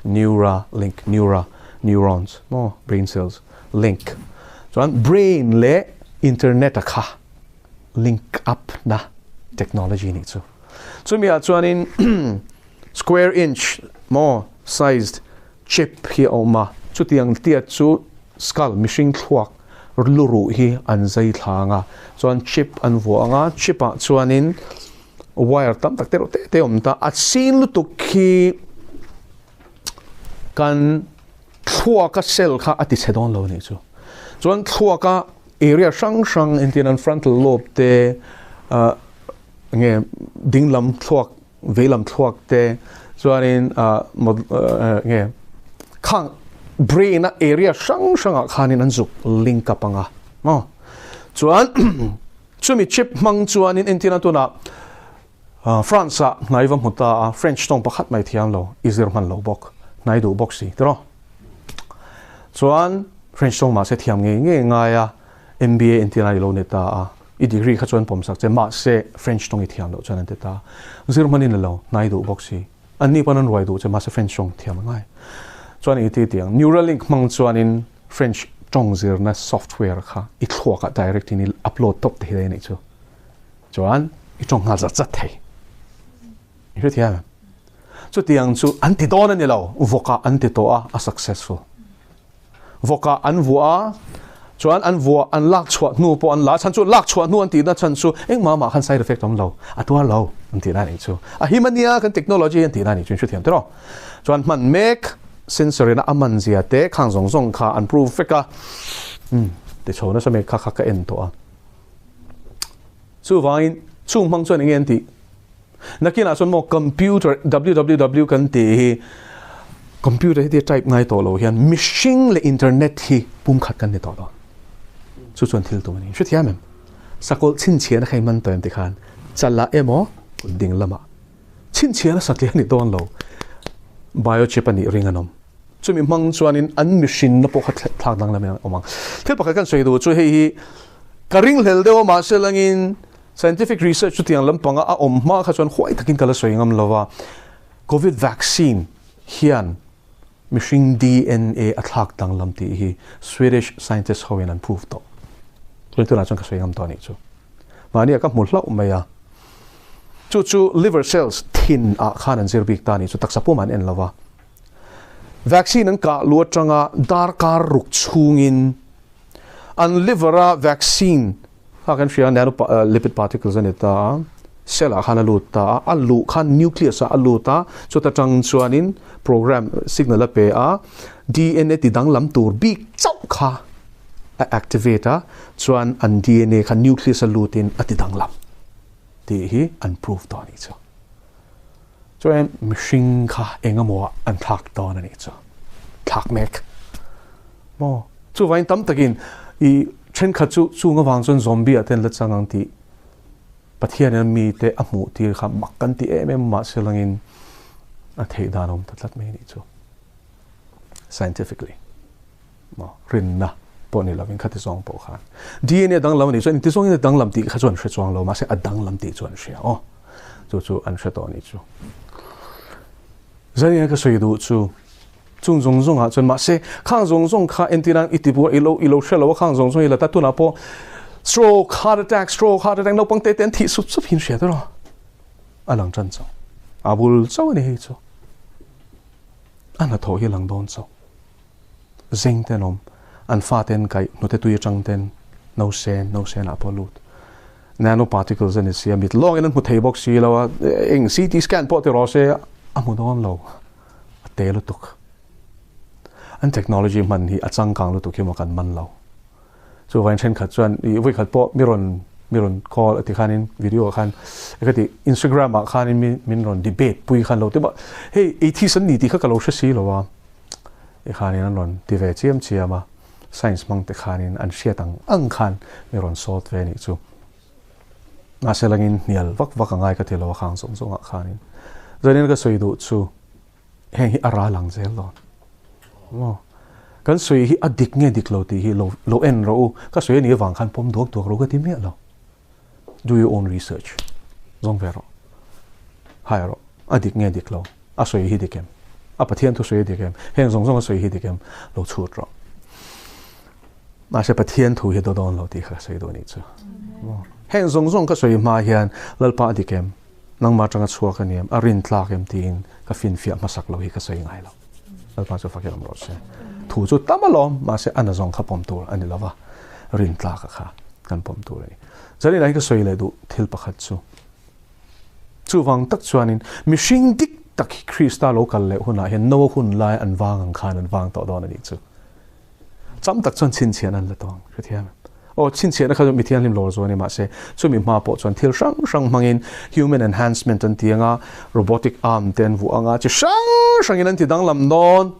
Neuralink, neura, neurons, maw, brain cells, link. Chuan brain leh internet a kha link up na technology nih chu. Chumi ah chuanin square inch maw sized chip hi a awm a, chutiang tiat chu skull, mihring thluak luruh hi an zai thla ang a, chuan chip an vuah ang a, chip ah chuanin wire tam tak te reuh te te a awm ta, a sin lutuk hi kan thluaka cell kha a ti chhe dawn lo a nih chu, chuan thluaka area hrang hrang entir nan frontal lobe te ah nge dinglam thluak veilam thluak te chuanin ah nge khang brain a area hrang hrangah khanin an zuk link up anga maw chuan. Chumi chip hmang chuanin entirna tunah France ah hnai va hmu ta a, French tawng pakhat mai thiam lo, i zir hman lo bawk, hnai duh bawk si tiraw. Chuan French tawng mahse thiam ngei ngei ngai a, MBA entirna i lo ni ta a, i degree kha chuan pawmsak che mahse French tawng i thiam loh chuan an ti ta. Zir hmanin a lo, hnai duh bawk si. Anni pawn an ruai duh che mahse French tawng thiam a ngai. Chuan i ti tiang Neuralink hmang chuanin French tawng zirna software kha i thluakah direct in i upload tawp thei daih a nih chu. Chuan i tawng nghal zat zat thei. I hrethiam em? Chutiang chu an ti dawn a ni lo, vawkah an ti tawh a, a successful. Vawkah an vuah a, chuan an vuah an lak chhuah hnu pawh an la a, chhan chu lak chhuah hnu an tihna chhan chu engmah mah khan side effect a awm lo, a tuar lo an tihna a nih chu. A him a nia kan technology an tihna a nih chu in hrethiam tiraw. Chuan hman mek sensory na a man zia te khang zawng zawng kha an prove vek a, umm ti chho nasa mai kha kha ka en tawh a. Chuvangin chung hmang chuan enge an tih? Nakinah chuan maw computer www kan tih hi computer hi tia type ngai tawh lo hian mihring leh internet hi pumkhat kan ni tawh dawn. Chu chuan thil tum a ni. Hrethiam em? Sakawlh chhinchhiahna kha i man tawh em tikhan chalah emaw kut ding lamah chhinchhiahna satliah a ni dawn lo. Biochip a nih ring an awm. Chumi hmang chuanin an mihrinna pawh kha thlak danglam in an awm ang. Thil pakhat kan sawi duh chu hei hi ka ringhlel deuh a mahse langin Scientific research chutiang lampanga a awm hma kha chuan huai takin ka la sawi ngam lo va, Covid vaccine hian mihring DNA a thlak danglam tih hi Swedish scientist hoin an prove tawh. Chuan tunah chuan ka sawi ngam tawh a nih chu. Mahni ah ka hmu hlauh mai a. Chu chu liver cells thin ah khan an zir bik ta a nih chu, taksa pum an en lo va. Vaccine an kah lu atanga darkar ruk chhungin an liver a vaccine Kha kan hria nano lipid particles a ni ta a, cell ah khan a lut ta a, a luh khan nucleus ah a lut a, chuta tang chuanin program signal a pe a, DNA ti danglam tur bik chauh kha a activate a, chuan an DNA kha nucleus a lutin a ti danglam tih hi an prove tawh a nih chu. Chuan mihring kha engemaw ah an thlak dawn a nih chu, thlak mek. Maw? Chuvain tam takin i thenkhat chu chung avang chuan zombie ah te an la chang ang tih Pathianin a mite a hmuh tir kha mak kan ti em em mahse langin a theih dan a awm ta tlat mai a nih chu. Scientifically. Maw? Rinna pawh ni lovin khati zawng pawh khan. DNA danglam a nih chuan inti zawngin a danglam tih kha chu an hre chuang lo mahse a danglam tih chu an hria aw. Chu chu an hre tawh a nih chu. Zanin a ka sawi duh chu Chung zawng zawng ah chuan mahse khang zawng zawng kha entir ang i ti buai i lo i lo hre lo a khang zawng zawng i la ta tunah pawh stroke heart attack stroke heart attack naupang te te an thih sup sup hi an hria tawh a lang tan chauh a bul chauh a ni hei chu a hnathawh hi a lang dawn chauh zeng te an awm an fa te an kaih hnute tui atang ten no sen no sen ah pawh a lut nano particles a ni si a mit lawngin an hmu thei bawk si lo a eng CT scan pawh ti rawh se a hmu dawn lo. A te lutuk. An technology hman hi a changkang lutuk hi maw kan man lo. Chuvain thenkhat chuan i vawikhat pawh mi rawn mi rawn call a ti khanin video ah khan ka ti Instagram ah khanin mi min rawn debate pui khan lo ti maw hei atheist an ni tih kha ka lo hre si lo a. I khanin an rawn ti ve chiam chiam a science hmang te khanin an hriat ang ang khan mi rawn sawt ve anih chu. Mahse langin hnial vak vak a ngai ka ti lo a khang zawng zawng ah khanin. Zanin ka sawi duh chu heng hi a ral ang zel dawn. Maw? Kan sawi hi a dik nge dik lo tih hi lo lo en rawh u. Ka sawi a nih avang khan pawm duak duak rawh ka ti miah lo. Do your own research. Zawng ve rawh. Hai rawh. A dik nge dik lo. A sawi hi dik em? A Pathian thu sawi a dik em? Heng zawng zawng a sawi hi dik em? Lo chhut rawh. Mahse Pathian thu hi do dawn lo tih kha ka sawi duh a nih chu. Heng zawng zawng ka sawi hma hian Lalpa a dik em? Nangmah atanga chhuak a ni em? A rin tlak em? tiin ka finfiah hmasak lo hi ka sawi ngai lo. Lalpa chu fakin awm rawh se. Thu chu tam alawm, mahse a na zawng kha pawm tur a ni lo va, rin tlak a kha kan pawm tur a ni. Zanin ah hian ka sawi leh duh thil pakhat chu, chuvang tak chuanin mihring dik tak hi Krista lo kal leh hunah hian Noa hun lai an vang ang khan an vang tawh dawn a nih chu. Cham tak chuan chhinchhiahna an la tawng, hrethiam em? Aw, chhinchhiahna kha chu mi thianghlim lawr zawh a ni, mahse chumi hma pawh chuan thil hrang hrang hmangin human enhancement an ti anga, robotic arm te an vuah anga, chi hrang hrangin an ti danglam dawn.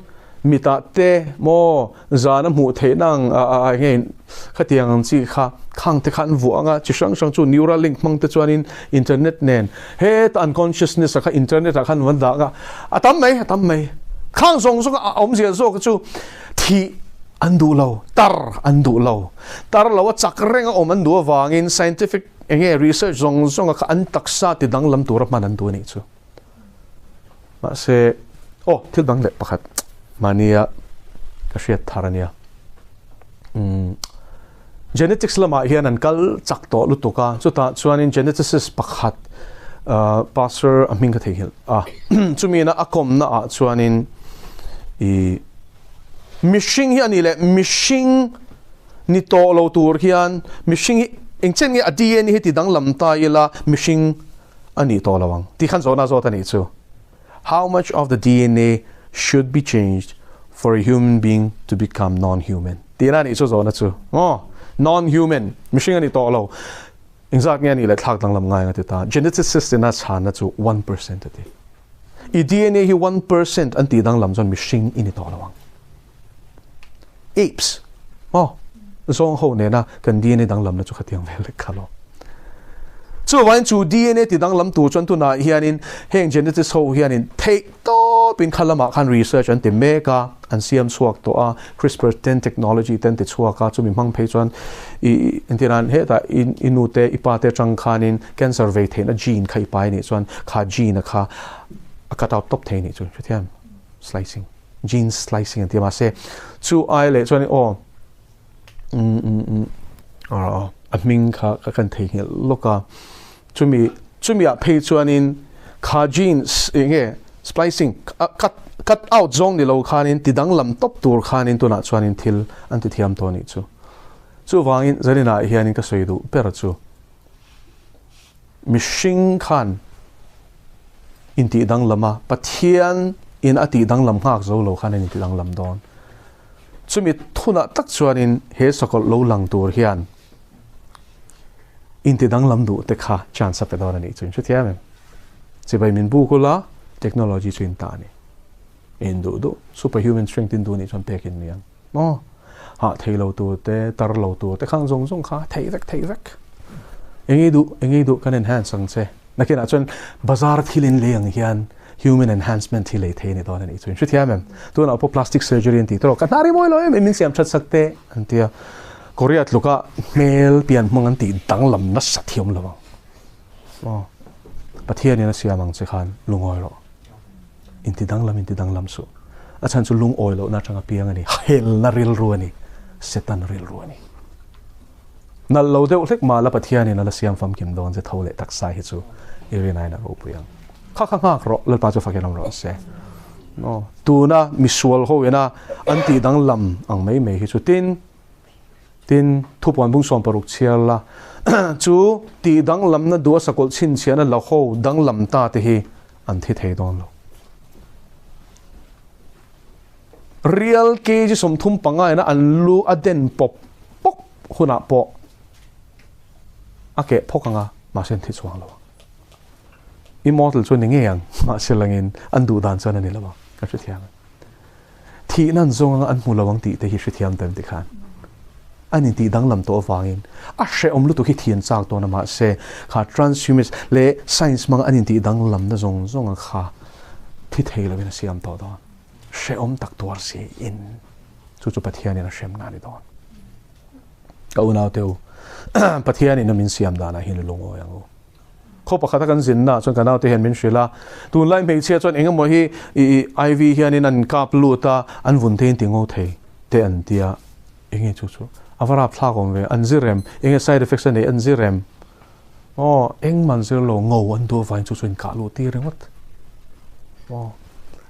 Mitah te maw zana hmuh theihna ang a nge khatiang ang chi kha khang te kha an vuah anga chi hrang hrang chu Neuralink hmang te chuanin internet nen heta an consciousness ah kha internet ah khan an dah anga a tam mai a tam mai khang zawng zawng a awmzia zawk chu thih an duh lo tar an duh lo tar lo a chak reng a awm an duh avangin scientific enge research zawng zawng a kha an taksa ti danglam tura hman an duh a nih chu. Mahse, aw thil dang leh pakhat mahnia ka hriat thar a nia. Umm genetics lamah hian an kal chak tawh lutuk a, chutah chuanin geneticist pakhat uh pastor a hming ka theihnghilh a, chumina a kawmna ah chuanin i mihring hi a nih leh mihring ni tawh lo tur hian mihring hi engchen nge a DNA hi ti danglam ta ila mihring a nih tawh lo ang tih khan zawhna zawt a nih chu. How much of the DNA should be changed for a human being to become non-human? Tihna a nih chu zawhna chu. Aw, non-human, mihring a ni tawh lo. Engzat nge a nih leh thlak danglam ngai ang a ti ta. Geneticist ina chhanna chu 1% a ti. I DNA hi 1% an tih danglam chuan mihring i ni tawh lo ang. Apes, aw, zawng ho nena kan DNA danglamna chu khatiang vel lek kha lo. Chuvangin chu DNA ti danglam tur chuan tunah hianin heng geneticists ho hianin theih tawpin kha lamah khan research an ti mek a, an siam chhuak tawh a, CRISPR ten technology te an ti chhuak a, chumi hmang phei chuan i entirnan hetah i nu te i pa te atang khanin cancer vei theihna gene kha i pai anih chuan kha gene a kha a cut out tawp thei anih chu hrethiam slicing. Gene slicing an ti a mahse chu ai leh chuan aw a hming kha ka kan theihnghilh lawk a chumi chumi ah phei chuanin kha genes eng nge splicing cut cut out zawng ni lo khanin ti danglam tawp tur khanin tunah chuanin thil an ti thiam tawh a nih chu chuvangin zaninah hianin ka sawi duh ber chu Mihring khan intih danglam a, Pathian in a tih danglam nghak zo lo khan an intih danglam dawn. Chumi thunah tak chuanin he sakawlh lo lang tur hian intih danglam duh te kha chance a pe dawn a nih chu in hrethiam em? Chibai min buk ula, technology chu in ta a ni. In duh duh, superhuman strength in duh nih chuan pek in ni ang. Maw? Hah thei lo tur te, tar lo tur te khang zawng zawng kha theih vek theih vek. Engei duh, engei duh kan enhance ang che. Nakinah chuan bazar thil in lei ang hian human enhancement hi lei thei a ni dawn a nih chu. In hrethiam em? Tunah pawh plastic surgery an tih tawh. Ka hnar hi mawi lo em em min siam that sak teh an ti a. Korea tluka hmel pian hmang an tih danglam nasa thiam lo ang. Maw? Pathianin a siam ang che khan lungawi rawh. Inti danglam inti danglam suh. A chhan chu lungawi lohna atanga piang a ni. Helna rilru a ni. Setan rilru a ni. Nalh lo deuh hlek mah la Pathianin a la siam famkim dawn che tho leh taksa hi chu i rinaiin a ropui ang. Kha kha nghak rawh, Lalpa chu fakin awm rawh se. No. Tuna misual ho ina an tih danglam ang mai mai hi chu tin Tin, thupuan bung 16 chhiar la, chu tih danglamna duh a sakawlh chhinchhiahna la ho danglam ta te hi an thi thei dawn lo. Rial kg 35 ina an lu a den pawp pawp hunah pawh a keh phawk ang a, mahse an thi chuang lo ang. Immortal chu a ni ngei ang, mahse langin an duh dan chuan a ni lo ang, ka hrethiam. Thihna an zawng anga an hmu lo ang tih te hi hrethiam ta em ti khan an intih danglam tawh avangin a hrehawm lutuk hi thian chak dawn a mahse kha transhumanist leh science hmanga an intih danglamna zawng zawng a kha thi thei lovin a siam tawh dawn hrehawm tak tuar si in chu chu Pathianin a hremna a ni dawn. Ka unaute u Pathianin a min siam danah hian i lungawi ang u. Khaw pakhata kan zinna ah chuan ka naute hian min hrilh a, tunlai hmeichhia chuan eng emaw hi i IV hianin an kap lut a, an vun theiin ti ngo thei te an ti a, enge chu chu a va rapthlak awm ve, an zir em, enge side effects a neih an zir em, aw engmah an zir lo, ngo an duh avangin chu chu inkah luh tir ringawt, aw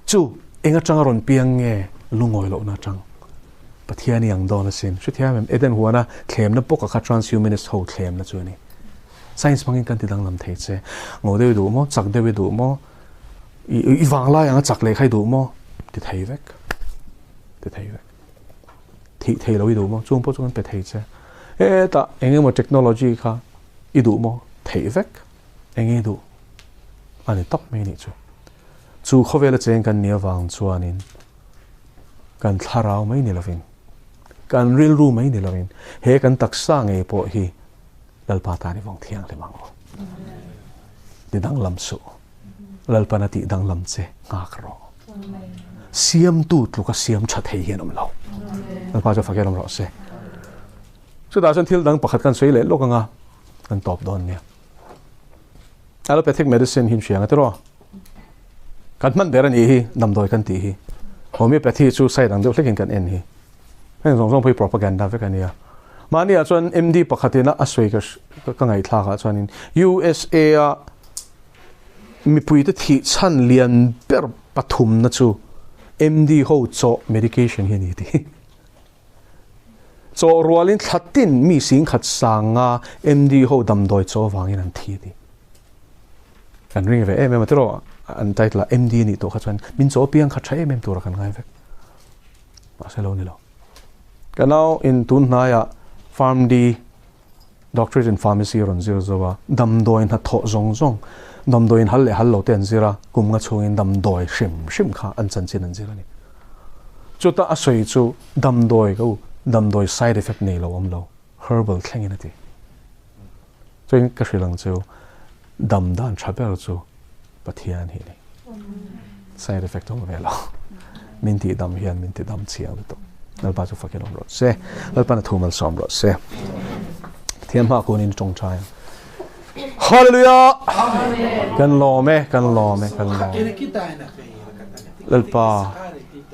chu eng atanga rawn piang nge lungawi lohna atang Pathian i ang dawn asin, hrethiam em, Eden huana thlemna bawk a kha transhumanist ho thlemna chu a ni. Science hmangin kan ti danglam thei che. Ngo deuh i duh maw? Chak deuh i duh maw? I vanglai anga chak leh kha i duh maw? Ti thei vek. Ti thei vek. Thih thei lo i duh maw? Chung pawh chu kan pe thei che. Hetah eng emaw technology kha i duh maw? Theih vek. Eng nge i duh? A ni tawp mai a nih chu. Chu khawvela cheng kan nih avang chuanin. Kan thlarau mai ni lovin, kan rilru mai ni lovin, he kan taksa ngei pawh hi Lalpa tan i vawng thianghlim ang u. Ti danglam suh. Lalpan a tih danglam che nghak rawh. Siamtu tluka siam tha thei hian awm lo. Lalpa chu fakin awm rawh se. Chutah chuan thil dang pakhat kan sawi leh lawk anga kan tawp dawn nia. Allopathic medicine hi hriang a tiraw? Kan hman ber a nih hi damdawi kan tih hi. Homeopathy chu side ang deuh hlekin kan en hi. Heng zawng zawng pawh hi propaganda vek a nia. Mahni ah chuan MD pakhatin a sawi ka ka ngaihthlak ah chuanin USA a mipuite thih chhan lian ber pathumna chu MD ho chawh medication hi a ni tih. Chawh rualin thla tin mi singkhat sanga MD ho damdawi chaw vangin an thi a ti. Kan ring ve em em a tiraw an title ah MD a nih tawh kha chuan min chaw piang kha tha em em tura kan ngai vek. Mahse lo ni lo. Ka nau in tun hnaiah Pharm D Doctorate in Pharmacy a rawn zir zo a, damdawi hnathawh zawng zawng, damdawi in hal leh hal lo te an zir a, kum nga chhungin damdawi hrim hrim kha an chanchin an zir a ni. Chuta a sawi chu damdawi ka u, damdawi side effect nei lo awm lo, herbal thlengin a ti. Chuan ka hrilh ang chu dam dan tha ber chu Pathian hi a ni. Side effect awm ve lo. Min tih dam hian min ti dam chiang lutuk. Lalpa chu fakin awm rawh se. Lalpan a thu malsawm rawh se. Pathian hma kunin tawngtai ang. Hallelujah! Kan lawm e, kan lawm e, kan lawm. Lalpa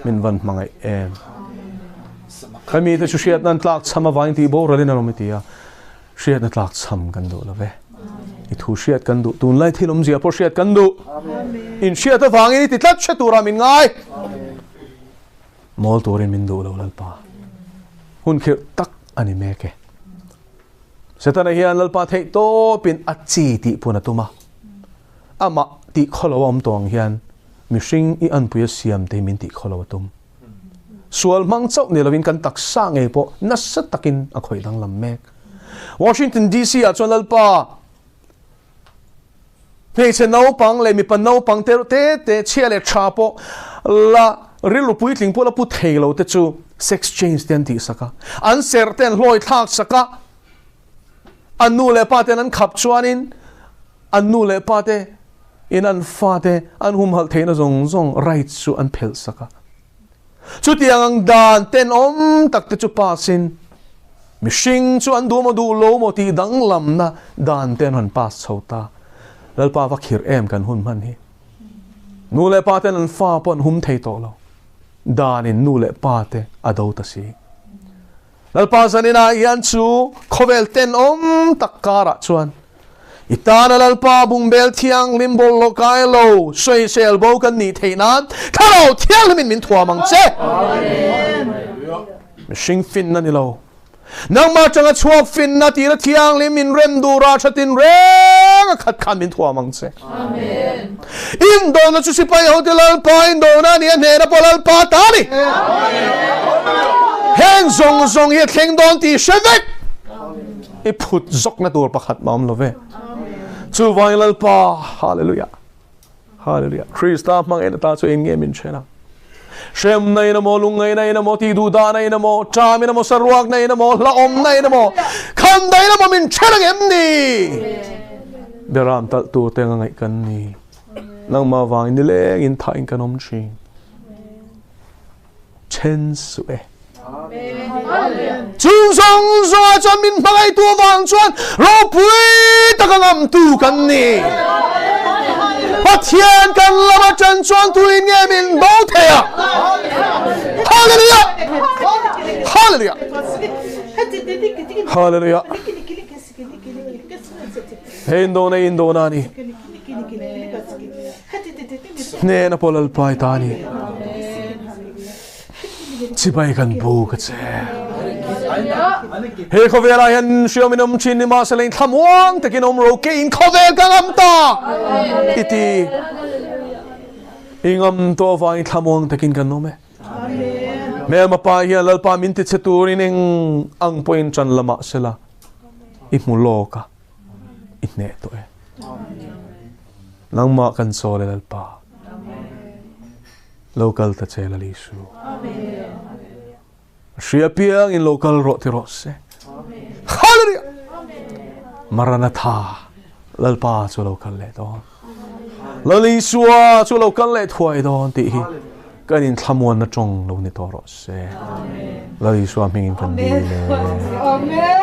min van hmangaih em. Kan mite chu hriat nan tlak chham avangin tih boralin an awm i ti a. Hriatna tlak chham kan duh lo ve. I thu hriat kan duh. Tunlai thil awmzia pawh hriat kan duh. In hriat avangin i ti tlat hre turah min ngai. Mawl turin min duh lo Lalpa. Hun khirh tak a ni mek e. Setana hian Lalpa theih tawpin a chi tih pun a tum a. Amah tih khaw lo a awm tawh ang hian mihring i anpui a siam te hi min tih khaw lo a tum. Sual hmang chauh ni lovin kan taksa ngei pawh nasa takin a khawih danglam mek. Washington DC ah chuan Lalpa hmeichhe naupang leh mipa naupang te te te chhia leh tha pawh la rilru puitling pawh la pu thei lo te chu sex change te an tih sak a, an serh te an hlawi thlak sak a, an nu leh pa ten an khap chuanin an nu leh pa te in an fate an humhalh theihna zawng zawng rights chu an phelh sak a. Chutiang ang dan tenawm tak te chu pass in mihring chu an duh maw duh lo maw tih danglamna dan te an rawn pass chho ta. Lalpa va khirh em kan hun hman hi. Nu leh pa ten an fa pawh an hum thei tawh lo. Dan in nu leh pa te a do ta si. Lalpa zaninah hian chu khawvel tenawm tak karah chuan i tana Lalpa bungbel thianghlim bawlhhlawh kai lo sawisel bo kan nih theih nan Thlarau Thianghlimin min thuam ang che. Mihring finna ni lo, nangmah atanga chhuak finna tira thianghlim min rem dura thatin reng a khat khan min thuam ang che. Indona chu sipai hote Lalpa indona a ni a, hnehna pawh Lalpa ta a ni. Heng zawng zawng hi a thleng dawn tih hre vek. I phut zawkna tur pakhat mah awm lo ve. Chuvangin Lalpa, Hallelujah, Hallelujah, Krista hmangin ata chu eng nge min then ang? Hremna in emaw, lungngaihna in emaw, tihduhdahna in emaw, ṭam in emaw, saruakna in emaw, hlauhawmna in emaw, khamna in emaw min then ang em ni? Beram talh tur te anga ngaih kan ni. Nangmah vangin nilengin thahin kan awm thin. Then suh e. Chung zawng zawngah chuan min hmangaihtu avang chuan ropui taka ngamtu kan ni. Pathian kan lam atang chuan tuin nge min bo thei a? Hallelujah! Hallelujah! Hallelujah! He indona indona a ni. Hnena pawh Lalpa i ta ni. Chibai kan bu ka che. He khawvelah hian hriam in awm thin ni mahse leng thlamuang takin awm ro ke in khawvel ka ngam ta i ti. I ngam tawh avangin thlamuang takin kan awm e. Hmelma pa hian Lalpa min ti che turin eng ang pawhin ṭan la mah sela i hmu lawk a, i hneh tawh e. Nangmah kan chawl e Lalpa. Lo kal ta che Lal Isu. Hria piang in lo kal rawh ti rawh se. Hallelujah! Maranatha! Lalpa chu lo kal leh dawn. Lal Isua chu lo kal leh thuai dawn tih hi kan in thlamuanna tawng lo ni tawh rawh se. Lal Isua hmingin kan dil e. Amen.